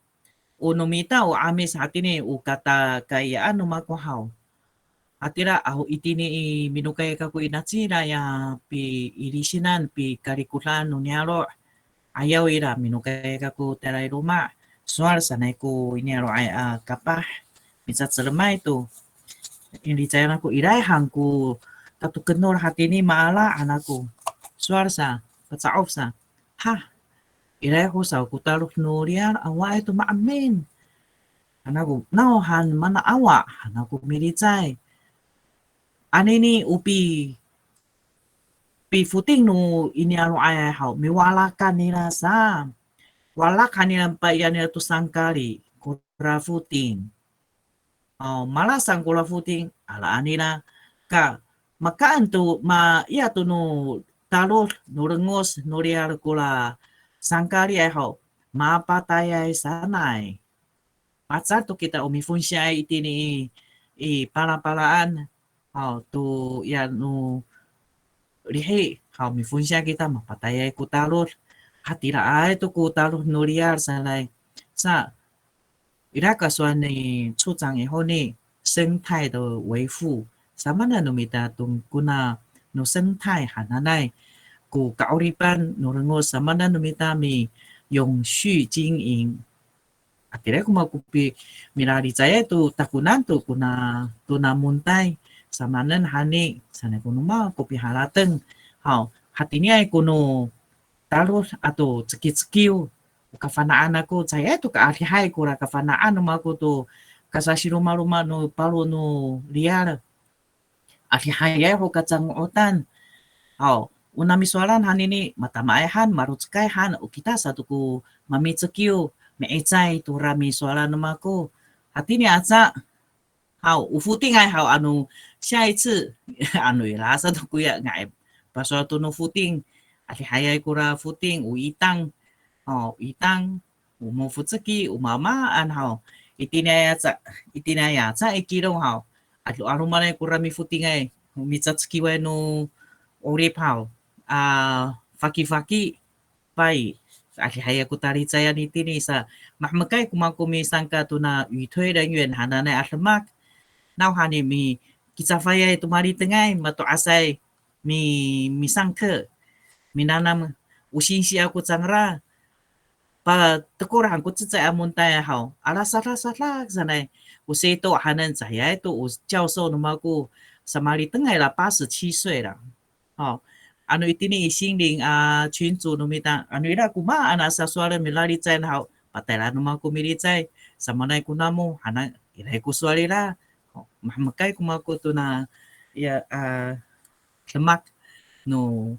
o no mita o 'Amis hatini, o katakaiyaan no mako haw. Hatira aho itini i minokay kako i nacila ya piilisinan, pikalikodan no niyaro'. Ayaw ira minokay kako tayra i loma'. Sowal sanay ko i niyaro'ay a kapah. Micacelemay to. Ilicayan ako iray han ko tatokenol hatini maala han ako. Sowal sa, paca'of sa. Ha, iray ho sa ko talod no riyar, awaay to maemin han ako, nawhan mana awa han ako milicay. Anini o pi, pifoting no i niyaro'ay haw, miwalakan nira sa. Walak han nira, paiyan nira to sangkali, kora foting. O, malasang kora foting, alaen nira. Ka, makaen to, ma, iya to no talod, no lengos, no liyal kora sangkaliay haw, mapatayay sanay. Pacal to kita o mifonsiyaay itini i, i palapalaan haw, to iya no lihi haw, mifonsiya kita mapatayay ko talod. Hatiraay to ko talod no liyal sanay. Sa, ira ko sowal ni 处长 i honi, 生态的维护. Samaanen no mita to kona no 生态 hananay. Ko ka'oripan no lengos, samaanen no mita mi 永续经营. Hatira ko mako pi, milalicayay to takonan to kona, tona montay. Samaanen hani, sanay ko no mako piharateng haw, hatiniay ko no talod ato cekicekiw. O kafana'an ako, caay to kaadihay kora kafana'an no mako to kasasiromaroma no paro no liyal. Adihayay ho kacango'otan. Haw, o namisowalan hanini, matamaay han, marocekay han, o kita sato ko mamicekiw, mi'icay tora misowalan no mako. Hatini aca, haw, o fotingay haw, ano, 下一次, ano ira sato koya nga'ay pasowal to no foting, adihayay kora foting, o itang, haw, itang, o mofoceki, o maamaan haw. Itiniay aca, itiniay aca i Kilong haw. Ado, 'alomanay kora mifotingay, micacekiway no 'orip haw. A, fakifaki, pay. Adihayay ko talicayan itini sa, mahemekay ko mako misangka tona 语推人员 hananay a demak. Nawhani mikicafayay to malitengay, mato'asay mi, misangke. Minanam o singsi ako cangra. Patekol han ko cecay a montay haw. Alasadaksadak sanay ko sito hanen, caayay to o 教授 no mako, samalitengay la 八十七岁 la. Haw. Ano itini i 心灵 a 群组 no mita, ano ira ko maan a sasowalen milalicay haw, patayra no mako milicay, samaanay ko namo, hana, iray ko sowal ira. Haw, mahemekay ko mako tona, ya, a, demak no,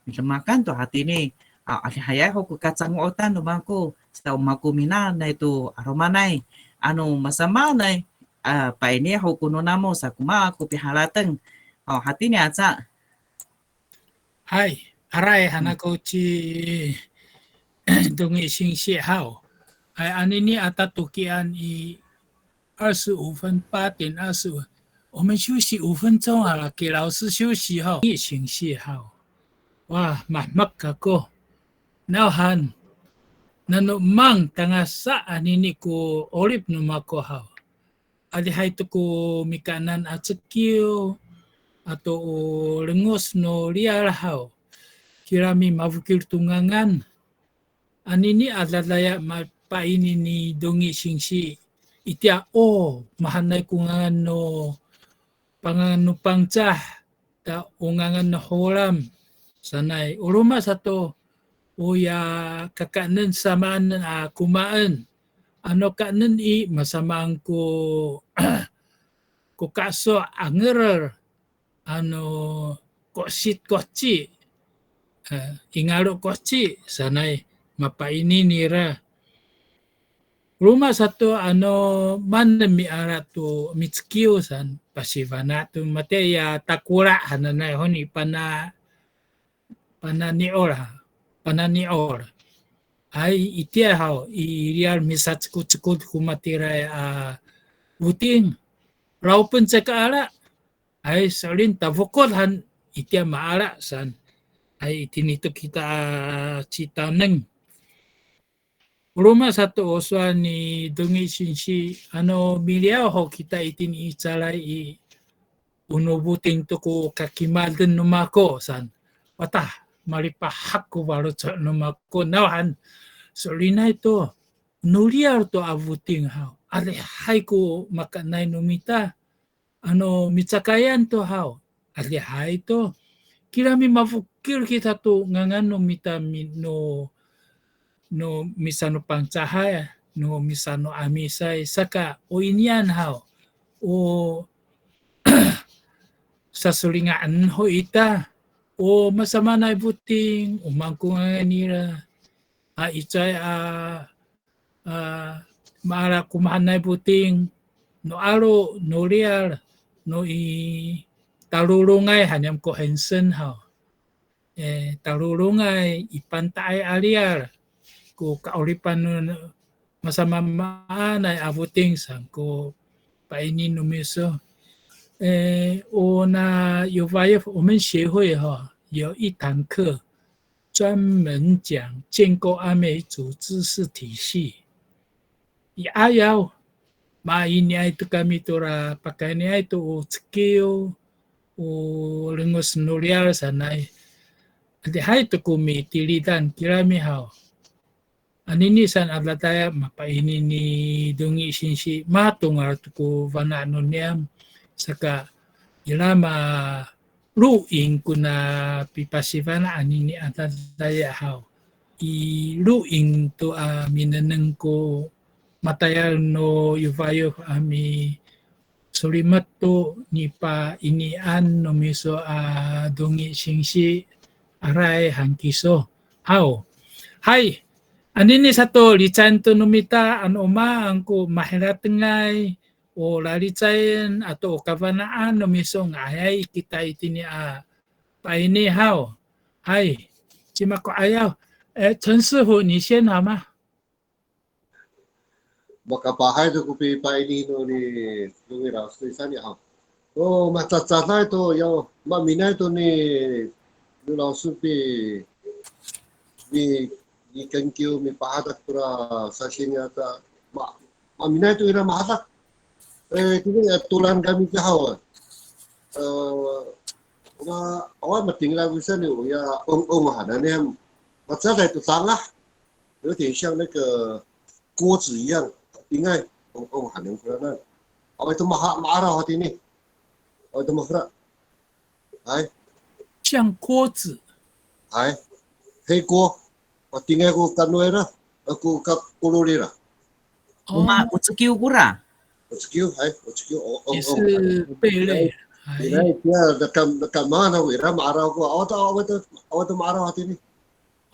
demakan to hatini, a, adihayay ho ko kacango'otan no mako, sa o mako minanay to 'alomanay, ano masamaanay, a, paini ho ko no namo sa ko mako piharateng. O, hatini aca. Hay, aray, hanako ci Dongi singsi haw. Hay, anini a tatokian i 二十五分, 八点二十五分，我们休息五分钟好了，给老师休息哈。Dongi singsi haw. Wa, mahemek kako. Nawhan, nano mang tangasa anini ko 'orip no mako haw. Adihay to ko mikaenan a cekiw, ato o lengos no liyal haw. Kirami mafokil to ngangan. Anini a dadaya mapaini ni Dongi singsi. Itiya o, mahaenay ko ngangan no, pangangan no Pangcah, ta o ngangan no Holam sanay. O roma sato, oya kakaenen samaan a komaen. Ano kaenen i, masamaan ko, ko kaeso' a ngerel, ano kosit koci, e, ingalo koci sanay mapaini nira. Roma sato ano maanen miala to micekiw san, pasifana' to matiya takola' hananay honi pana, panani'ol ha, panani'ol. Hay, itiya haw, i riyar misacekocekod ko matiraay a foting. Lawpen caay ka ala. Hay, so'elin tafokod han itiya maala san. Hay, itini to kita a citaneng. O roma sato o sowal ni Dongi singsi, ano miliyaw ho kita itini i calay i, o no foting to ko kakimaden no mako san. Watah, malipahak ko faloco' no mako, nawhan, so'elinay to, no liyar to a foting haw. Adihay ko makaenay no mita, ano micakayan to haw, adihay to. Kirami mafokil kita to ngangan no mita mi, no, no misano Pangcahay, no misano Amisay, saka o inian haw, o sasolinga'en ho ita, o masamaanay foting, o maan ko ngangan nira, a, icay a, a, maala ko mahaenay foting, no 'alo, no riyar, no i talolongay han niyam ko hensen haw. E, talolongay i panta'ay a riyar, ko ka'oripan no masamaamaanay a foting saan ko paini no miso. E, o na yofayof, 我们协会哈，有一堂课专门讲建构阿美族知识体系。I 'ayaw, mainiay to kami tora pakayniay to o cekiw, o lengos no riyar sanay. Adihay to ko mitilidan kirami haw. Anini saan a dadaya mapaini ni Dongi singsi, matongal to ko fana' no niyam, saka ira ma 录音 kona pipasifana' anini a dadaya haw. I 录音 to a minengneng ko matayal no yofayof a misolimet to nipainian no miso a Dongi singsi, aray han kiso haw. Hay, anini sato, licayen to no mita ano maan ko maharatengay o lalicayen ato o kafana'an no miso, nga'ayay kita itini a paini haw. Hay, cima ko 'ayaw. E, 陈师傅，你先好吗？ Makapahay to ko pipaini no ni Dongi 老师 saan haw. O, macacaday to, ya, maminaay to ni, ni 老师 pi, mi, mikenkiw, mipahadak tora sasini ata, ma, maminaay to ira mahadak. E, tini, e, tolan kami kiya haw. E, ma, awa matingla ko saan i, o ya, ong, ong hanan i, macacaday to tangah. 有点像那个锅子一样，tingay, ong, ong hanan koranan. Awaay to maha, ma'araw hatini. Awaay to mafela'. Hay. 像锅子。 Hay. 黑锅. O tingay ko kanoay ira, ko kakolol ira. 哦。 O ma, o cekiw kora. O cekiw, hay, o cekiw, o, o, 也是贝类。 Hay. Ira, ira, naka, naka mana ko ira ma'araw ko, awa to, awa to, awa to ma'araw hatini.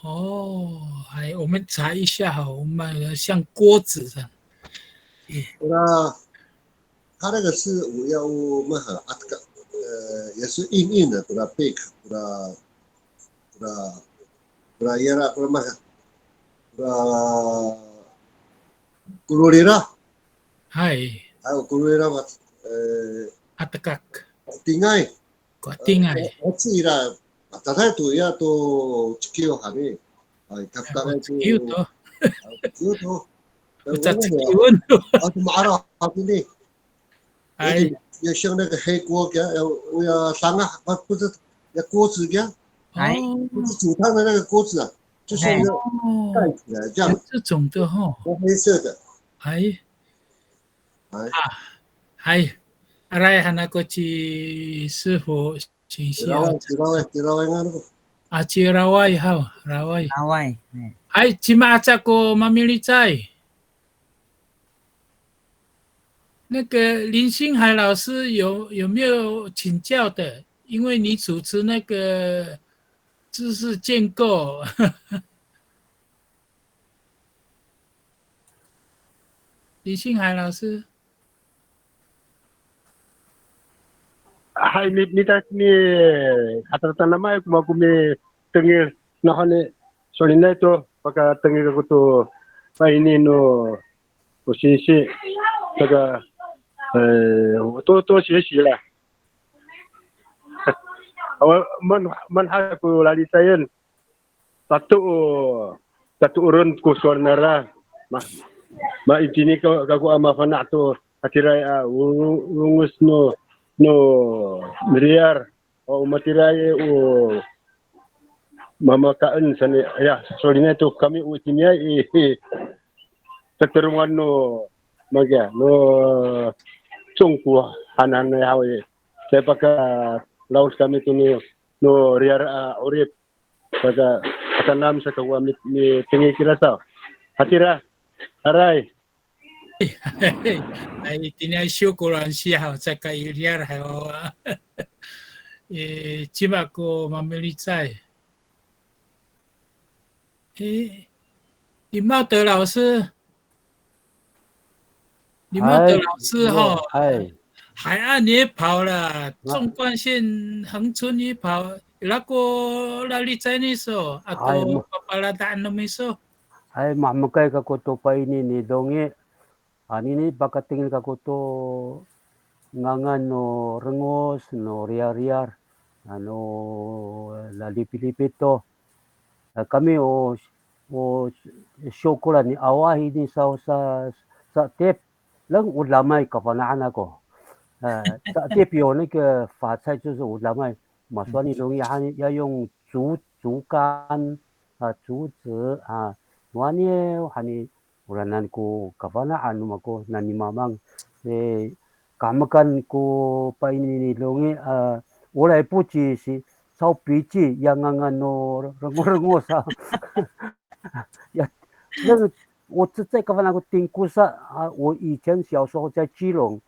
哦，哎，我们查一下哈，我们像锅子这样。 Ora, karaga si, o ya o maha, atka, e, ya si 硬硬的, kora pik, kora, kora, kora ira, kora maha, kora, kolol ira. Hay. Hay, kolol ira, e, atekak. Tingay. Ko tingay. O, o ci ira, mataday to, ya to cekiw hani. Ay, kaftangay to. Cekiw to. Cekiw to. O cacekiwen to. Ato ma'araw hatini. Ay. 有点，有像那个黑锅一样，有，有三个，不，不是，有锅子一样。哎。哦。不是煮汤的那个锅子啊，就是那个盖起来这样。哦，有这种的哈。黑色的。哎。 Hay. A, hay. Aray han ako ci 师傅 singsi. Ciraway, ciraway, ciraway nga'ay ko. A, ci Raway haw, Raway. Raway. Hay, cima aca ko mamilicay. 那个林星海老师有，有没有请教的？因为你主持那个知识建构。 林星海老师。 Hay, mi, mita, mi, hatatanaman ko mako mitengil, nawhani, solinay to, pakatengil kako to, paini no, ko singsi, saka, e, to, to, singsi la. Awa, man, man ha ko lalicayen, sato o, sato o ron ko sowal nira. Ma, ma itini ka, kako a mafana' to, hatiraay a, o, o longos no, no riyar, o matiraay o mamakaen saan i, ya, solinay to kami o itiniay i, i, teterongan no, mangkiya, no, Congko hananay haw i, caay pakalaos kami to no, no riyar a 'orip. Saka, atanam saka wa mi, mitengil kira saw. Hatira, aray. Ay, itini ay syo ko lansiya haw, caka i riyar haw. E, cima ko mamilicay. E, 李茂德老师。你们的老师哈，哎，海岸也跑了，纵贯线、恒春也跑，ira ko lalicay iso, ako papaladaan no miso. Ay, mahemekay kako to paini ni Dongi. Anini pakatengil kako to ngangan no rengos no riyariyar, ano lalipilipit to. A, kami o, o syokolan i awaay ini sa, sa, sa'etip. Lang o damay kafana'an ako. A, sa'etip yo, 那个发菜就是 o damay. Masowal ni Dongi han, 要用竹，竹竿，啊，竹子，啊，mawaniw han i, oranan ko kafana'an no mako nani mamang. E, kahemekan ko paini ni Dongi, a, 我来不及写，抄笔记，ya ngangan no rengorengos sa. Ya, 那个，我这，这个，反正我听故事啊，我以前小时候在基隆，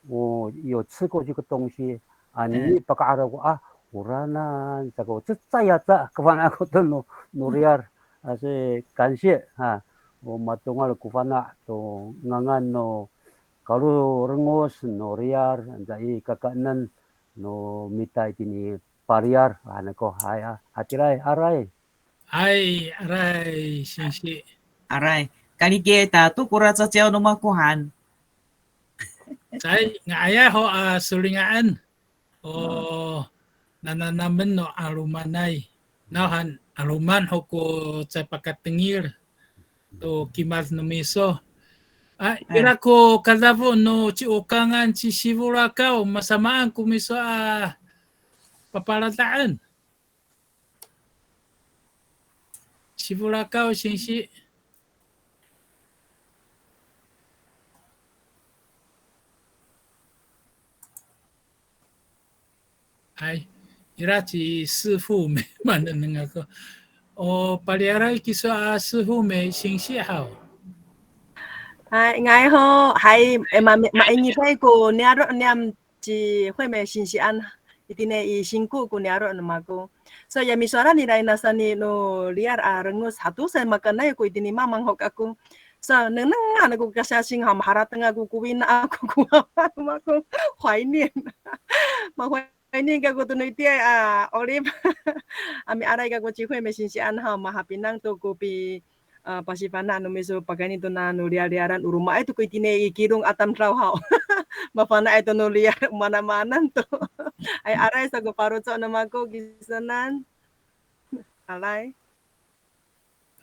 我有吃过这个东西啊，你，哎，paka'araw ko, a, oranan, sako, cecay aca, kafana'an ako to no, no riyar, a, 所以感谢啊，o matongal ko fana' to ngangan no kalorengos no riyar, anca i kakaenen no mita itini pariyar, a, nako, hay, a, hatiraay, aray. Hay, aray, singsi. Aray, kalikiay ta to kora caciyaw no mako han. Caay, nga'ayay ho a solinga'en. O nananamen no 'alomanay. Nawhan 'aloman ho ko caay pakatengil to kimad no miso. A, ira ko kadafo no ci Okangan, ci Sifolakaw, masamaan ko miso a papaladaan. Sifolakaw singsi. Hay, ira ci 师傅 没，manengneng ako. O paliyaray kiso a 师傅 没 singsi haw. Hay, nga'ay ho, hay, e, ma, ma, maingitay ko niyaro' niyam ci 惠美 singsian, itini i Singko ko niyaro' no mako. So, ya misowalan nira i nasa ni no liyar a rengos hato sa makaenay ko itini mamang ho kako. So, nengneng han ako kasasing ha, maharateng ako ko wina ako ko wawa no mako. 怀念. Ma 怀念 kako to no itiyaay a 'orip. A miaray kako ci 惠美 singsian ha, mahapinang to ko pi a, pasifana' no miso pakayni to na no liyaliyaran o romaay to ko itini i Kilong a tamdaw haw. Mafana'ay to no liyar, manamanan to. Ay, aray sa ko faloco' no mako kisonan. Aray.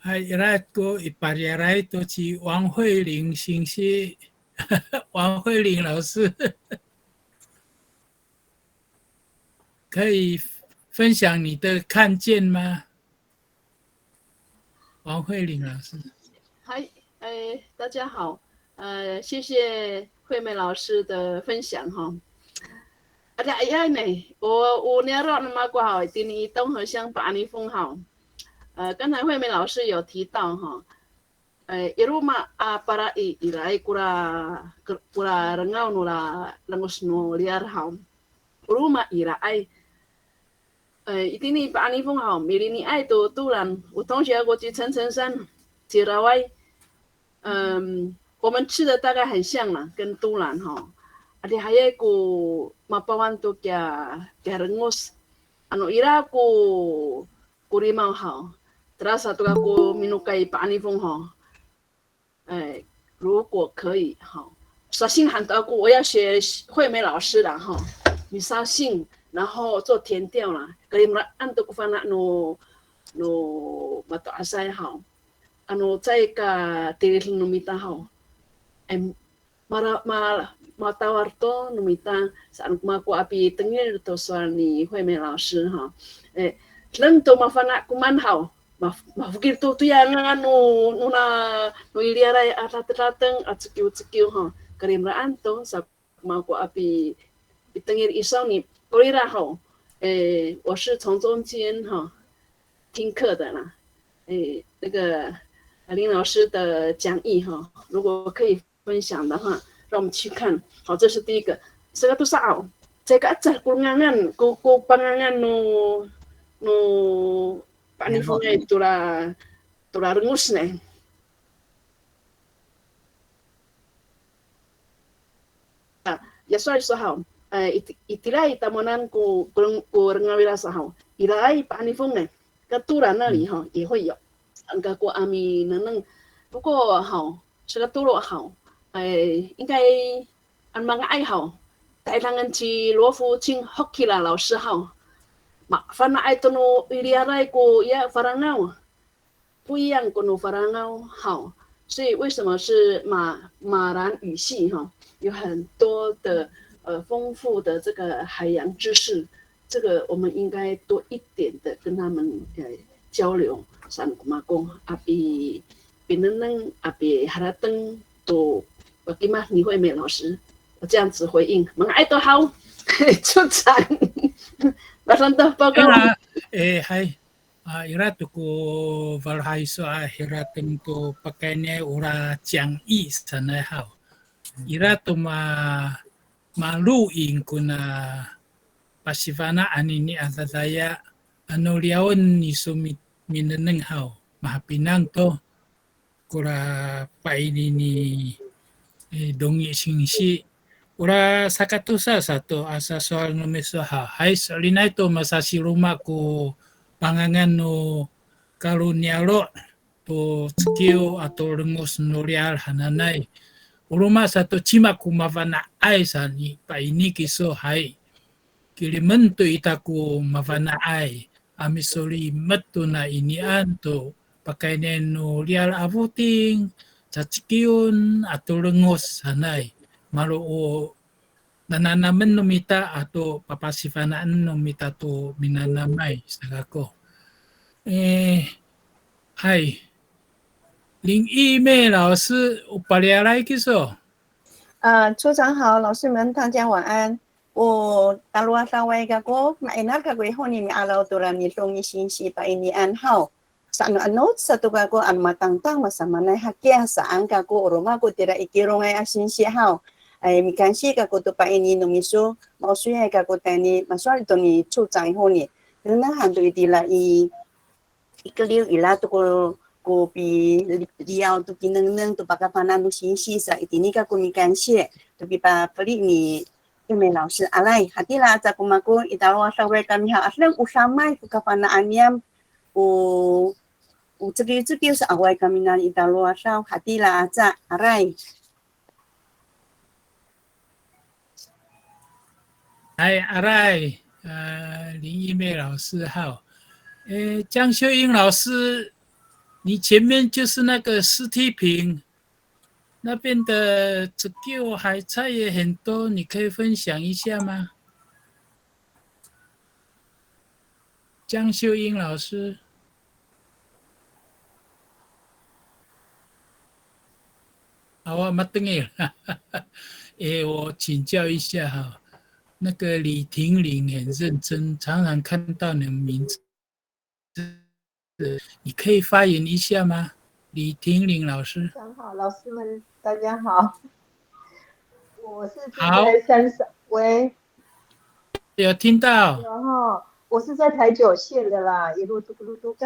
Hay, ira ko i paliyaray to ci 王慧玲 singsi. 王慧玲老师。可以分享你的看见吗？ 王慧玲老师。嗨，哎，大家好，呃，谢谢惠美老师的分享哈。Adihay ne, o, o niyaro' no mako haw, itini i 东河乡 Pa'anifong haw. 呃，刚才惠美老师有提到哈，呃，i roma a pala i, iraay kora, kora rengaw nora rengos no liyar haw. O roma iraay. E, itini Pa'anifong haw, miliniay to 都兰. O 同学 ko ci 陈陈山, ci Raway. 嗯，我们吃的大概很像啦，跟都兰哈。Adihayay ko mapawan to kiya, kiya rengos. Ano ira ko, ko limaw haw. Tala sato kako minokay i Pa'anifong haw. 哎，如果可以哈，sasing han to ako, 我要学惠美老师啦哈，你 sasing，然后做田调啦，kalimelaan to ko fana' no, no mato'asay haw. Ano caay ka tilid no mita haw. Em, mara, ma, matawal to no mita, saan ko mako a pitengil to sowal ni 惠美老师 ha. E, deng to mafana' komaen haw. Ma, mafokil to toya ngangan no, nona, no i liyalay a datedateng a cekiwcekiw ha. Kalimelaan to sa ko mako a pi, pitengil i sawni. Kora haw, e, 我是从中间哈听课的啦。E, 那个林老师的讲义哈，如果可以分享的话，让我们去看。好，这是第一个。Saka tosa haw, caay ka ecad ko ngangan, ko, ko pangangan no, no Pa'anifongay tora, tora rengos ne. Ya sowal iso haw, eh, it-, itira i tamowanan ko, ko, ko rengawira sa haw. Iraay pa'anifong e. Ka 土壤那里 haw, 也会有. Saan kako a minengneng. 不过 haw, saka tolo haw, eh, 应该 ano manga'ay haw, taydangen ci 罗福清 Hokira 老师 haw. Mafana'ay to no i riyaray ko ya Falangaw. 不一样 ko no Falangaw haw. 所以为什么是马，马兰语系哈？有很多的，呃，丰富的这个海洋知识，这个我们应该多一点的跟他们，呃，交流。Saan ko mako, a pi-, pinengneng, a piharateng to pakayni ni 惠美老师。我这样子回应，manga'ay to haw, 处长，马上到报告。Ira, e, hay. A, ira to ko falohay iso a harateng to pakayni ora 讲义 sanay haw. Ira to ma, ma录影 kona pasifana' anini a dadaya, ano liyawen iso mi-, minengneng haw, mahapinang to. Kora paini ni, e, Dongi singsi. Ora sakatosa sato a sasowal no miso haw. Hay, so'elinay to masasiroma ko pangangan no kalo niyaro' to cekiw ato lengos no riyar hananay. O roma sato cima ko mafana'ay saan i paini kiso hay. Kilimen to ita ko mafana'ay a misolimet to na inian to pakayni no riyar a foting, cacekiyon ato lengos hanay. Malo o nananamen no mita ato papasifana'en no mita to minanamay sa kako. E, hay. 林义妹老师, o pariyaray kiso. 呃，处长好，老师们，大家晚安。O talowadaway kako, maina kako i honi mi'araw to ra ni Dongi singsi painian haw. Saan ano, ano sato kako ano matangtang masamaanay hakiya saan kako o roma ko tira i Kilongay a singsi haw. Ay, mikansi kako to paini no miso, maosoyay kako tayni masowal to ni 处长 i honi. Tengneng han to itira i, i keliw ira to ko, ko piliyaw to kinengneng to pakafana' no singsi sa itini kako mikansi to pipafeli ni 玉美老师, aray, hatira aca ko mako i talowadaway kami haw, adeng o samay ko kafana'an niyam, o, o cekiwcekiw sa awaay kami nani i talowadaw, hatira aca, aray. Hay, aray, 呃，林义妹老师好。诶，江秀英老师，你前面就是那个尸体坪， 那边的 cekiw 海菜也很多，你可以分享一下吗？江秀英老师。好啊，matengil。诶，我请教一下哈，那个李婷玲很认真，常常看到你的名字。 你可以发言一下吗？李婷玲老师。 好，老师们，大家好。我是住在山上，喂。有听到。有哈，我是在台九线的啦，一路嘟噜嘟，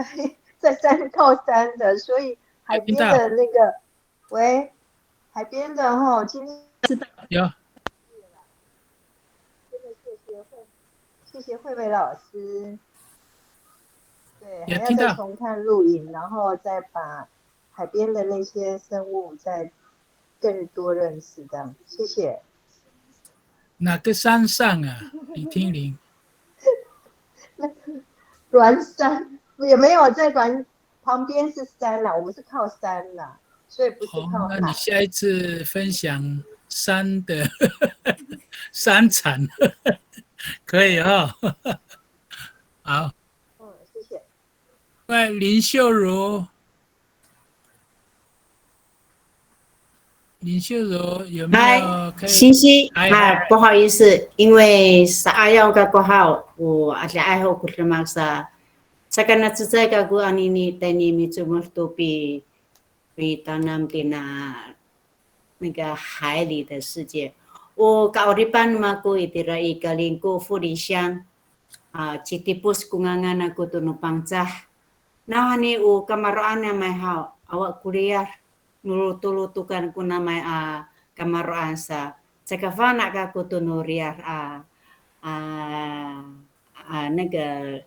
在山，靠山的，所以海边的那个，喂，海边的哈，今天有听到。有。真的谢谢惠，谢谢惠美老师。对，还要再重看录影，然后再把海边的那些生物再更多认识，这样。谢谢。哪个山上啊？李婷玲。那个鸾山，也没有在鸾，旁边是山啦，我们是靠山啦，所以不是靠海。哦，那你下一次分享山的山产，可以哦。好。嗯，谢谢。喂，林秀如。 林秀如，有没有可以？嗨，星期，嗨，嗨，嗨。不好意思，因为 sa'ayaw kako haw, o adihay ho ko demak sa, saka na cecay kako anini tayni micomod to pi, pitanam tina 那个海里的世界。O ka'oripan mako itira i Kalingko 富里乡, a, ci Tipos ko ngangan ako to no Pangcah. Nawhani o kamaro'an namay haw, awa ko liyar, no lotolotokan ko namay a kamaro'an sa. caka fana' kako to no riyar a, a, a, 那个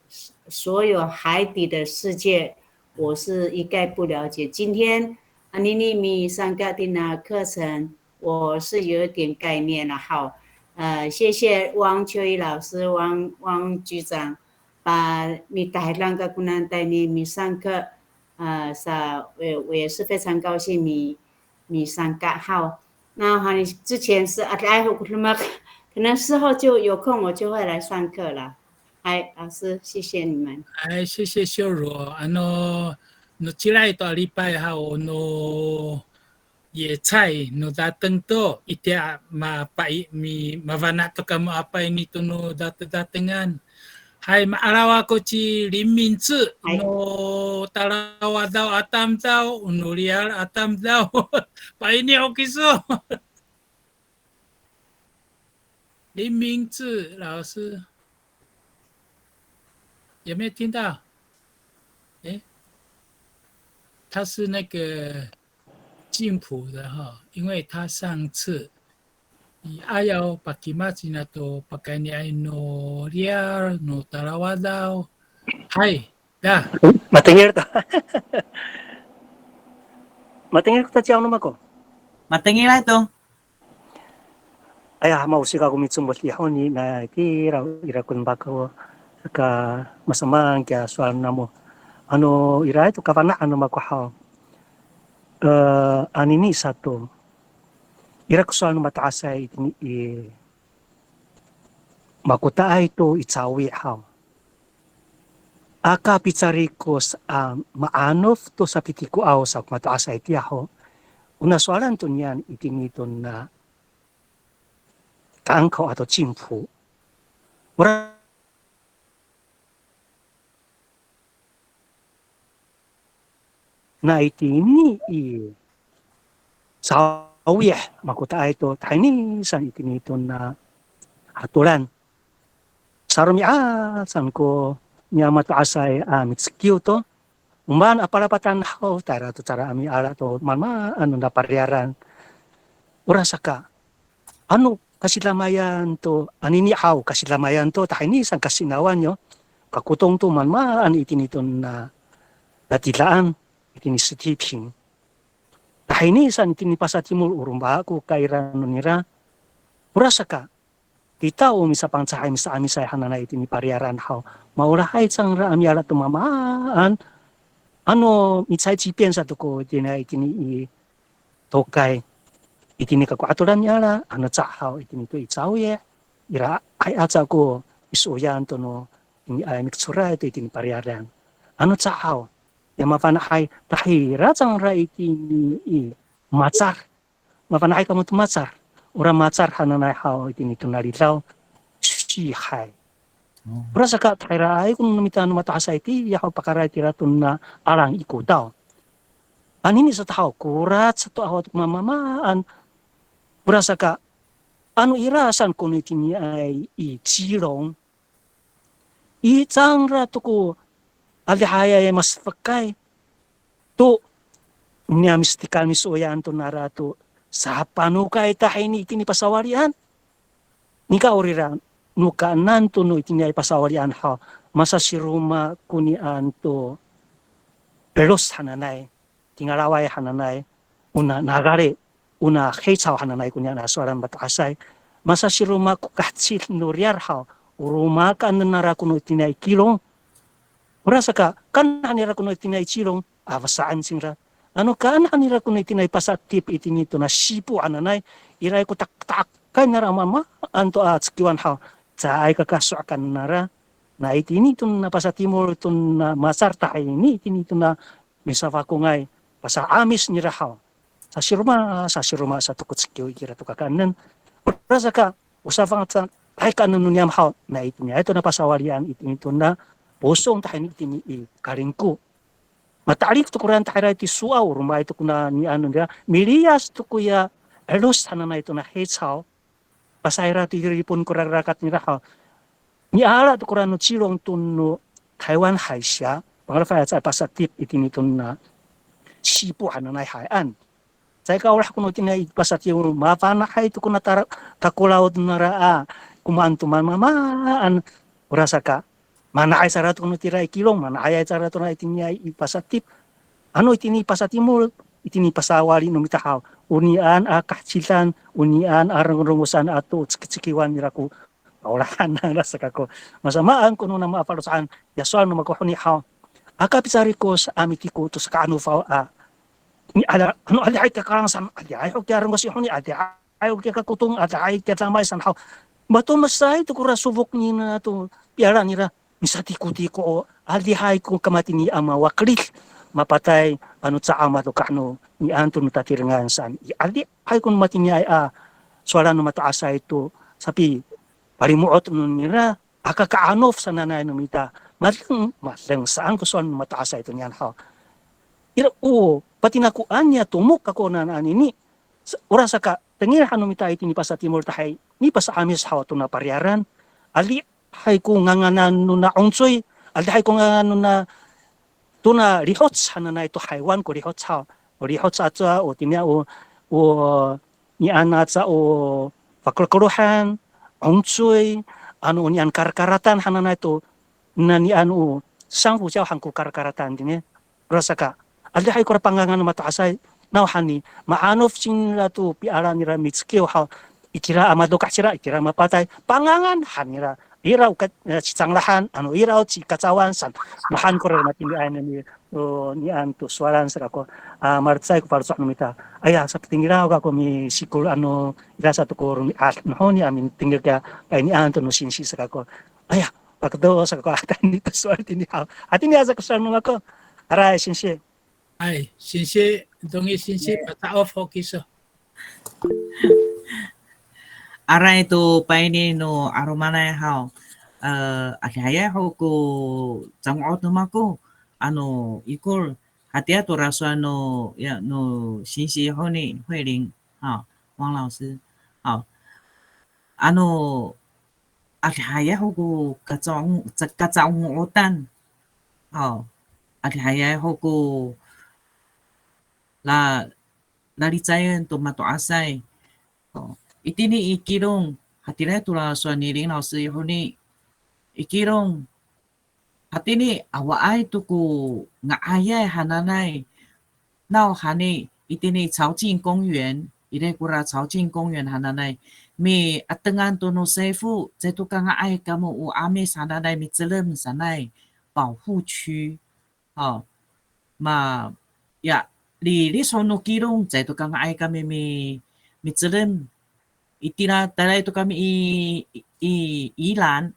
所有海底的世界，我是一概不了解。今天 anini misangka tina 课程，我是有一点概念了哈。呃，谢谢汪秋怡老师、汪汪局长，把 mitahidang kako nani tayni misangka，呃，sa 我我也是非常高兴 mi misangka 哈。那哈，你之前是 adihay ho ko demak，可能事后就有空，我就会来上课了。哎，老师，谢谢你们。哎，谢谢秀如。Ano, no cilay to a lipay haw no 野菜 no dateng to, itiya mapai, mi, mafana' to kamo a paini to no date, datengan. Hay, ma'araw ako ci 林明志 no Talawadaw a tamdaw, no riyar a tamdaw. Paini ho kiso. 林明志老师，有没有听到？诶，他是那个静浦的哈，因为他上次 i ayaw pakimad cina to pakayniay no riyar no Talawadaw. Hay, da. Matengil to. Matengil ko ta ciyaw no mako. Matengil to. Aya, ma'osi kako micomod i honi, na kira, ira ko no mako, saka masamaan kiya sowal namo. Ano ira to kafana'an no mako haw. E, anini sato. Ira ko sowal no mato'asay itini i, makotaay to i Cawi' haw. Aka picarikos a ma'anof to sapitikoaw sa ko mato'asay tiya ho. Ona sowalan to niyan itini to na Tangkaw ato Cingpo. Ora na itini i Cawi', makotaay to tahini san itini to na hatolan. Saromi'ad san ko niya mato'asay a micekiw to. O maan a palapatan haw, tayra to cara a miala to mamaan no na pariyaran. Orasaka, ano kasidamayan to, anini haw kasidamayan to, tahini san kasinawan yo. Kakotong to mamaan itini to na, na tidaan, itini Setiping. Tahini san itini pasatimol o roma ko kairan no nira. Orasaka, kita o misapangcahay misa'amisay hananay itini pariyaran haw. Maolahay cangra a miala to mamaan. Ano micaycipian sato ko itini, itini i tokay. Itini kako atolan miala, ano cahaw itini to i Cawi'. Ira ay aca ko misoyan to no ini ay mikecoray to itini pariyaran. Ano cahaw, ya mafana'ay tahira cangra itini i Macar. Mafana'ay kamo to Macar. Ora Macar hananay haw itini to na Lidaw, 西海. Orasaka tahiraay ko no mita no mato'asay tiya haw, pakaray tira to na Alang i Kodaw. Anini sato haw, korac sato haw to mamamaan. Orasaka, ano ira san ko no itiniay i Cilong, i cangra to ko adihayay masefekay to niya mistikal misoyan to nara to sapanokay tahini itini pasawalian. Nika orira, no kaenan to no itiniay pasawalian haw, masasiroma konian to elos hananay, tingalaway hananay, ona nagali, ona hecaw hananay konian a sowalan mato'asay. Masasiroma ko kahecid no riyar haw, o roma kaenen nara ko no itiniay Kilong. Orasaka, kaen han nira ko no itiniay Cilong, a, fasa'en cingra. Ano kaen han nira ko no itiniay pasa'etip itini to na Sipo hananay, iraay ko taktakay nara mamaan to a cekiwan haw, caay kakaso'kan nara. Na itini to na pasatimol to na Macar tahini itini to na misafakongay pasa'amis nira haw. Sasiroma, sasiroma sato ko cekiw itira to kakaenen. Orasaka, o safangcalay kaenen no niyam haw, na itiniay to na pasawalian itini to na Posong tahini itini i Kalingko. Mata'elif to koraan tahira i tisowaw, romaay to kona niyan nira, miliyas to koya elos hananay to na hecaw. Pasayra to i Ripon ko rarakat nira haw. Miala to koraan no Cilong to no Taywan 海峡, pangalafay aca pasa'etip itini to na Sipo hananay hayan. caay kaolah ko no tiniay i pasatimol, mafana'ay to ko na tara-, takolaw nara a, komaen to mamamaan, orasaka. Mana'ay sa ra to ko no tira i Kilong, mana'ayay sa ra to na itiniay i pasatip. Ano itini i pasatimol, itini pasawali no mita haw. O niyaan a kahecidan, o niyaan a rengrongosan ato cekicekiwan nira ko kaolahan nangra sa kako. Masamaan ko no namo a faloco'an, ya sowal no mako honi haw. Aka picarikos a mitiko to saka ano faw a. Ni ada, ano adihay kiya kalansan, adihay ho kiya rengos i honi, adihay ho kiya kakotong, adihay kiya damay san haw. Matomesay to kora sofok nira to piala nira, misatikotiko o, adihay ko kamatini a mawakelid, mapatay, ano caay madokah no niyaan to no tatirengan saan. I adihay ko no matiniay a, sowalan no mato'asay to, sapi, palimo'ot no nira, aka ka'anof sananay no mita, madeng, madeng saan ko sowal no mato'asay to niyan haw. Ira o, patinakoan niya tomok kako naan anini, sa-, orasaka, tengil han no mita itini pasatimol tahay, ni pasa'amis haw to na pariyaran, adihay ko nganganan no na 'ongcoy, adihay ko ngangan no na, to na lihoc hananay to haywan ko lihoc haw. O lihoc aca, o tiniya o, o niyaan aca o fakelokelohan, 'ongcoy, ano o niyaan karakaratan hananay to, na niyaan o 珊瑚礁 han ko karakaratan tini. Orasaka, adihay kora pangangan no mato'asay, nawhani, ma'anof cingra to piala nira micekiw haw, itira a madokah cira, itira mapatay, pangangan han nira, ira o ka, e, cicanglahan, ano ira o cikacawan san, mahaen kora matiniay nani, o, niyaan to sowalan sa kako, a, malecay ko faloco' no mita. Aya, sapitengil aw kako misikol ano, ira sato ko romi'ad, no honi a mitengil kiya, painiyaan to no singsi sa kako. Aya, paketo sa kako, a, tayni to sowal tini haw. A, tini aca ko sowal no mako. Aray, singsi. Ay, singsi, Dongi singsi, paca'of ho kiso. Aray to paini no 'alomanay haw. E, adihayay ho ko cango'ot no mako. Ano, ikor, hatiya to rasowal no, ya, no singsi honi, Huiling, haw, 王老师, haw. Ano, adihayay ho ko kaca'ong-, ca-, kaca'ongo'otan. Haw, adihayay ho ko la-, lalicayen to mato'asay. O, itini i Kilong, hatiraay to rasowal ni 林老师 i honi. I Kilong, hatini awaay to ko nga'ayay hananay. Nawhani itini 潮境公园, ira kora 潮境公园 hananay. Mi'atengan to no sifo, caay to ka nga'ay kamo o 'Amis hananay micelem sanay, 保护区. O, ma, ya, lilis ho no Kilong, caay to ka nga'ay kami mi, micelem. Itira, tayra to kami i, i, i 宜兰,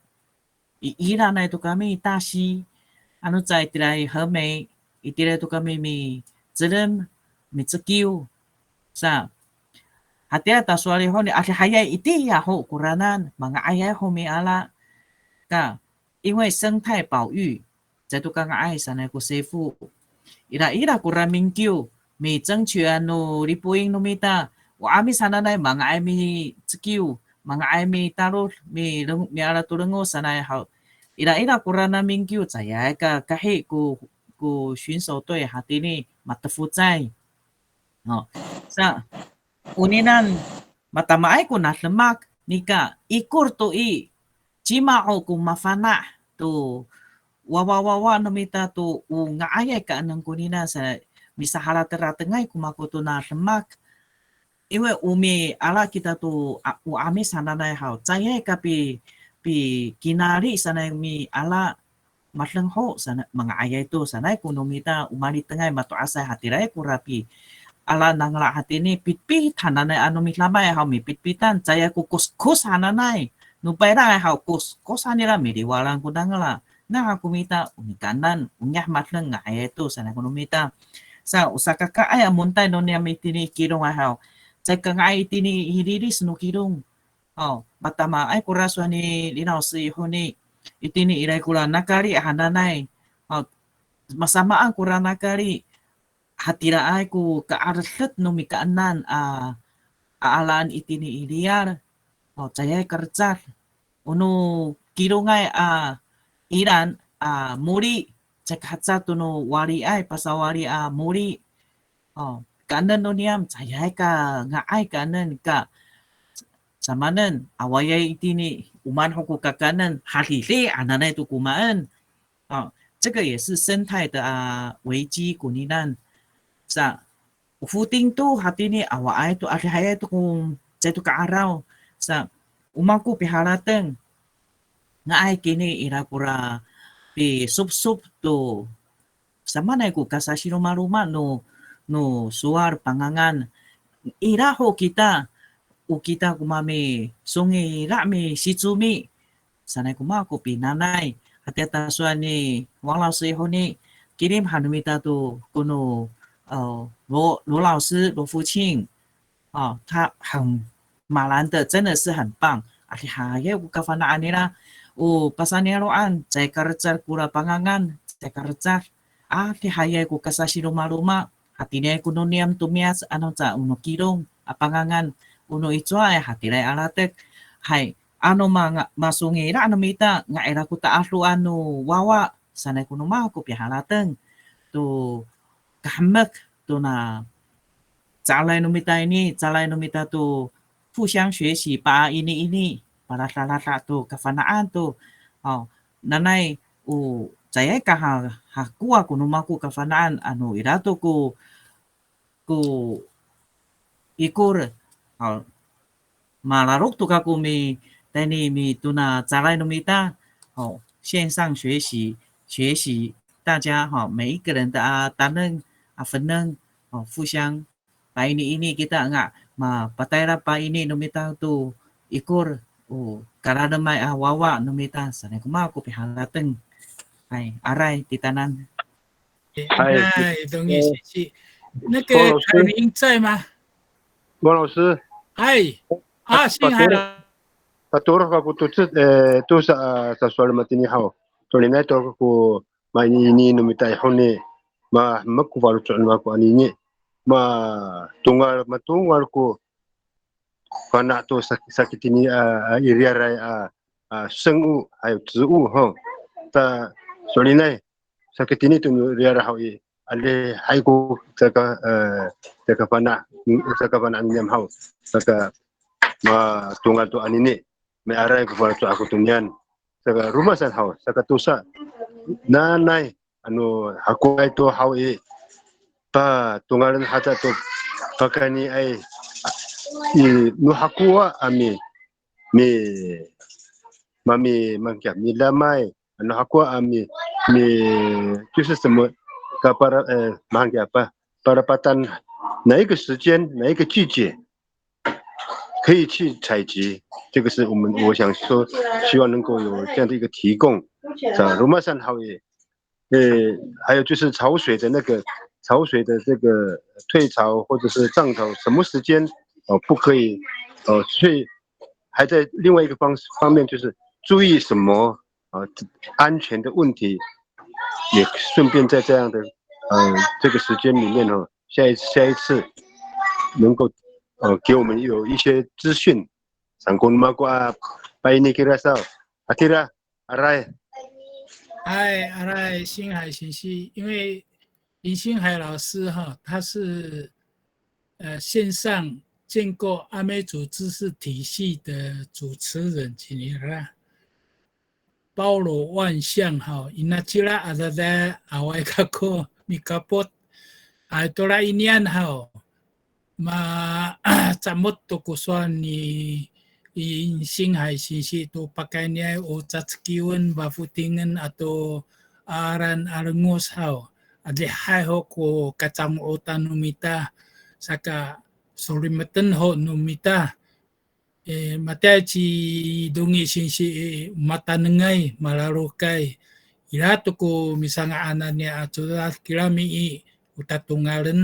i 宜兰 ay to kami i 大溪, ano caay itira i 和美, itira to kami micelem, micekiw. Sa, hatiya ta sowal i honi, adihayay itiya ho koranan, manga'ayay ho miala. Ka, 因为生态保育, caay to ka nga'ay sanay ko sifo. Ira, ira kora mingkiw, mi争取 ano lipoing no mita, o 'Amis hananay manga'ay micekiw, manga'ay mitalod, mi leng-, miala to lengos sanay haw. Ira, ira kora na mingkiw, caay ka kahi ko, ko 巡守队 hatini matefocay. No. Sa, oninian, matamaay ko na demak, nika ikor to i, cima ho ko mafana' to wawawawa no mita to o nga'ayay kaenen konina sa, misaharateratengay ko mako to na demak. 因为 o miala kita to a, o 'Amis hananay haw, caay ka pi, pikinali sanay miala, madeng ho sanay, manga'ayay to sanay ko no mita o malitengay mato'asay hatiraay kora piala nangra hatini pitpit hananay ano midamay haw mipitpitan, caay ko koskos hananay. No payrangay haw koskos han nira miliwalan ko nangra. Na ako mita o nikaenan, o niyah madeng nga'ayay to sanay ko no mita. Sa, o sakakaay a montay no niyam itini i Kilong haw. Caay ka nga'ay itini i lilis no Kilong. O, matamaay kora sowal ni 林老师 i honi, itini iray kora nakali hananay. O, masamaan kora nakali, hatiraay ko ka'aredet no mikaenan a, a alaan itini i liyal. O, caay kalecad. O no Kilongay a ilan a moli, caay kahecad to no waliay, pasawali a moli. O, kaenen no niyam, caay ka nga'ay kaenen ka, samanen, awaay itini, o maan ho ko kakaenen, hadidi hananay to komaen. A, 这个也是生态的啊危机 koninan. Sa, o foting to hatini awaay to, adihayay to ko, caay to ka'araw. Sa, o mako pihalateng, nga'ay kini ira kora pisopsop to, samaanay ko kasasiromaroma no, no sowal pangangan. Ira ho kita, o kita ko mamisongila' misicomi, sanay ko mako pinanay. Hatiya ta sowal ni 王老师 i honi, kilim han no mita to kono, e, 罗, 罗老师, 罗福庆. 哦，他很马兰的，真的是很棒。Adihayay ko kafana'an nira, o pasaniyaro'an, caay kalecad kora pangangan, caay kalecad. Adihayay ko kasasiromaroma, hatiniay ko no niyam to miyac, ano ca o no Kilong a pangangan, o no Icowaay, hatiraay a latek. Hay, ano ma, masongila' no mita, nga'ay ira ko ta'adoan no wawa, sanay ko no mako pihalateng to kahemek tona calay no mita ini, calay no mita to 互相学习 painiini, paladalada to kafana'an to. O, nanay o caay ka ha, hakowa ko no mako kafana'an, ano ira to ko, ko ikor. O, malalok to kako mi, tayni mi tona calay no mita. O, 线上学习, 学习, 大家 o, 每一个人的 a taneng, a feneng, o, 互相 painiini kita nga, mapatayra paini no mita to ikor, o karalemay a wawa no mita, sanay ko mako pihalateng. Hay, aray, titaanan. 哎，哎，董女士，那个王老师。海林在吗？王老师。哎，啊，幸好了。Patoro, patoro kako to, e, to sa, a, sasowal matini haw. Solinay to ko mainiini no mita i honi, mahemek ko faloco' no mako anini, matongal, matongal ko fana' to sak, sakitini a, a, i riyaray a, a, 生物 hay 植物 ho. Ta solinay, sakitini to no riyaray haw i, adihay ko saka, e, saka fana', saka fana' niyam haw, saka matongal to anini, miaray ko faloco' ako to niyan. Saka roma san haw, saka tosa, nanay, ano hakowaay to haw i, patongalen haca to pakayniay i, no hakowa a mi, mi, mami, mangkiya, midamay, ano hakowa a mi, mi, 就是什么, kapara, e, mangkiya pa, parapatan, 哪一个时间，哪一个季节，可以去采集，这个是我们，我想说，希望能够有这样的一个提供。Sa, roma san haw i, 呃，还有就是潮水的那个，潮水的这个退潮或者是涨潮，什么时间，哦，不可以，哦，所以还在另外一个方，方面就是注意什么，啊，安全的问题，也顺便在这样的，呃，这个时间里面哦，下一，下一次能够，呃，给我们有一些资讯。Saan ko no mako a paini kira saw. Hatira, aray. 哎，aray, 星海先生，因为林星海老师哈，他是，呃，线上建构阿美族知识体系的主持人，请你啦。 包罗万象哈，inacila a dadaya awaay kako mikapot. Ay, tora inian haw, ma, camot to ko sowal ni Insinghay singsi to pakayniay o cacekiwen, fafotingan ato aran a rengos haw. Adihay ho ko kacango'otan no mita, saka solimeten ho no mita. E, matiya ci Dongi singsi i, matanengay, malalokay. Ira to ko misanga'anan niya a codad, kirami i, o tatongalen.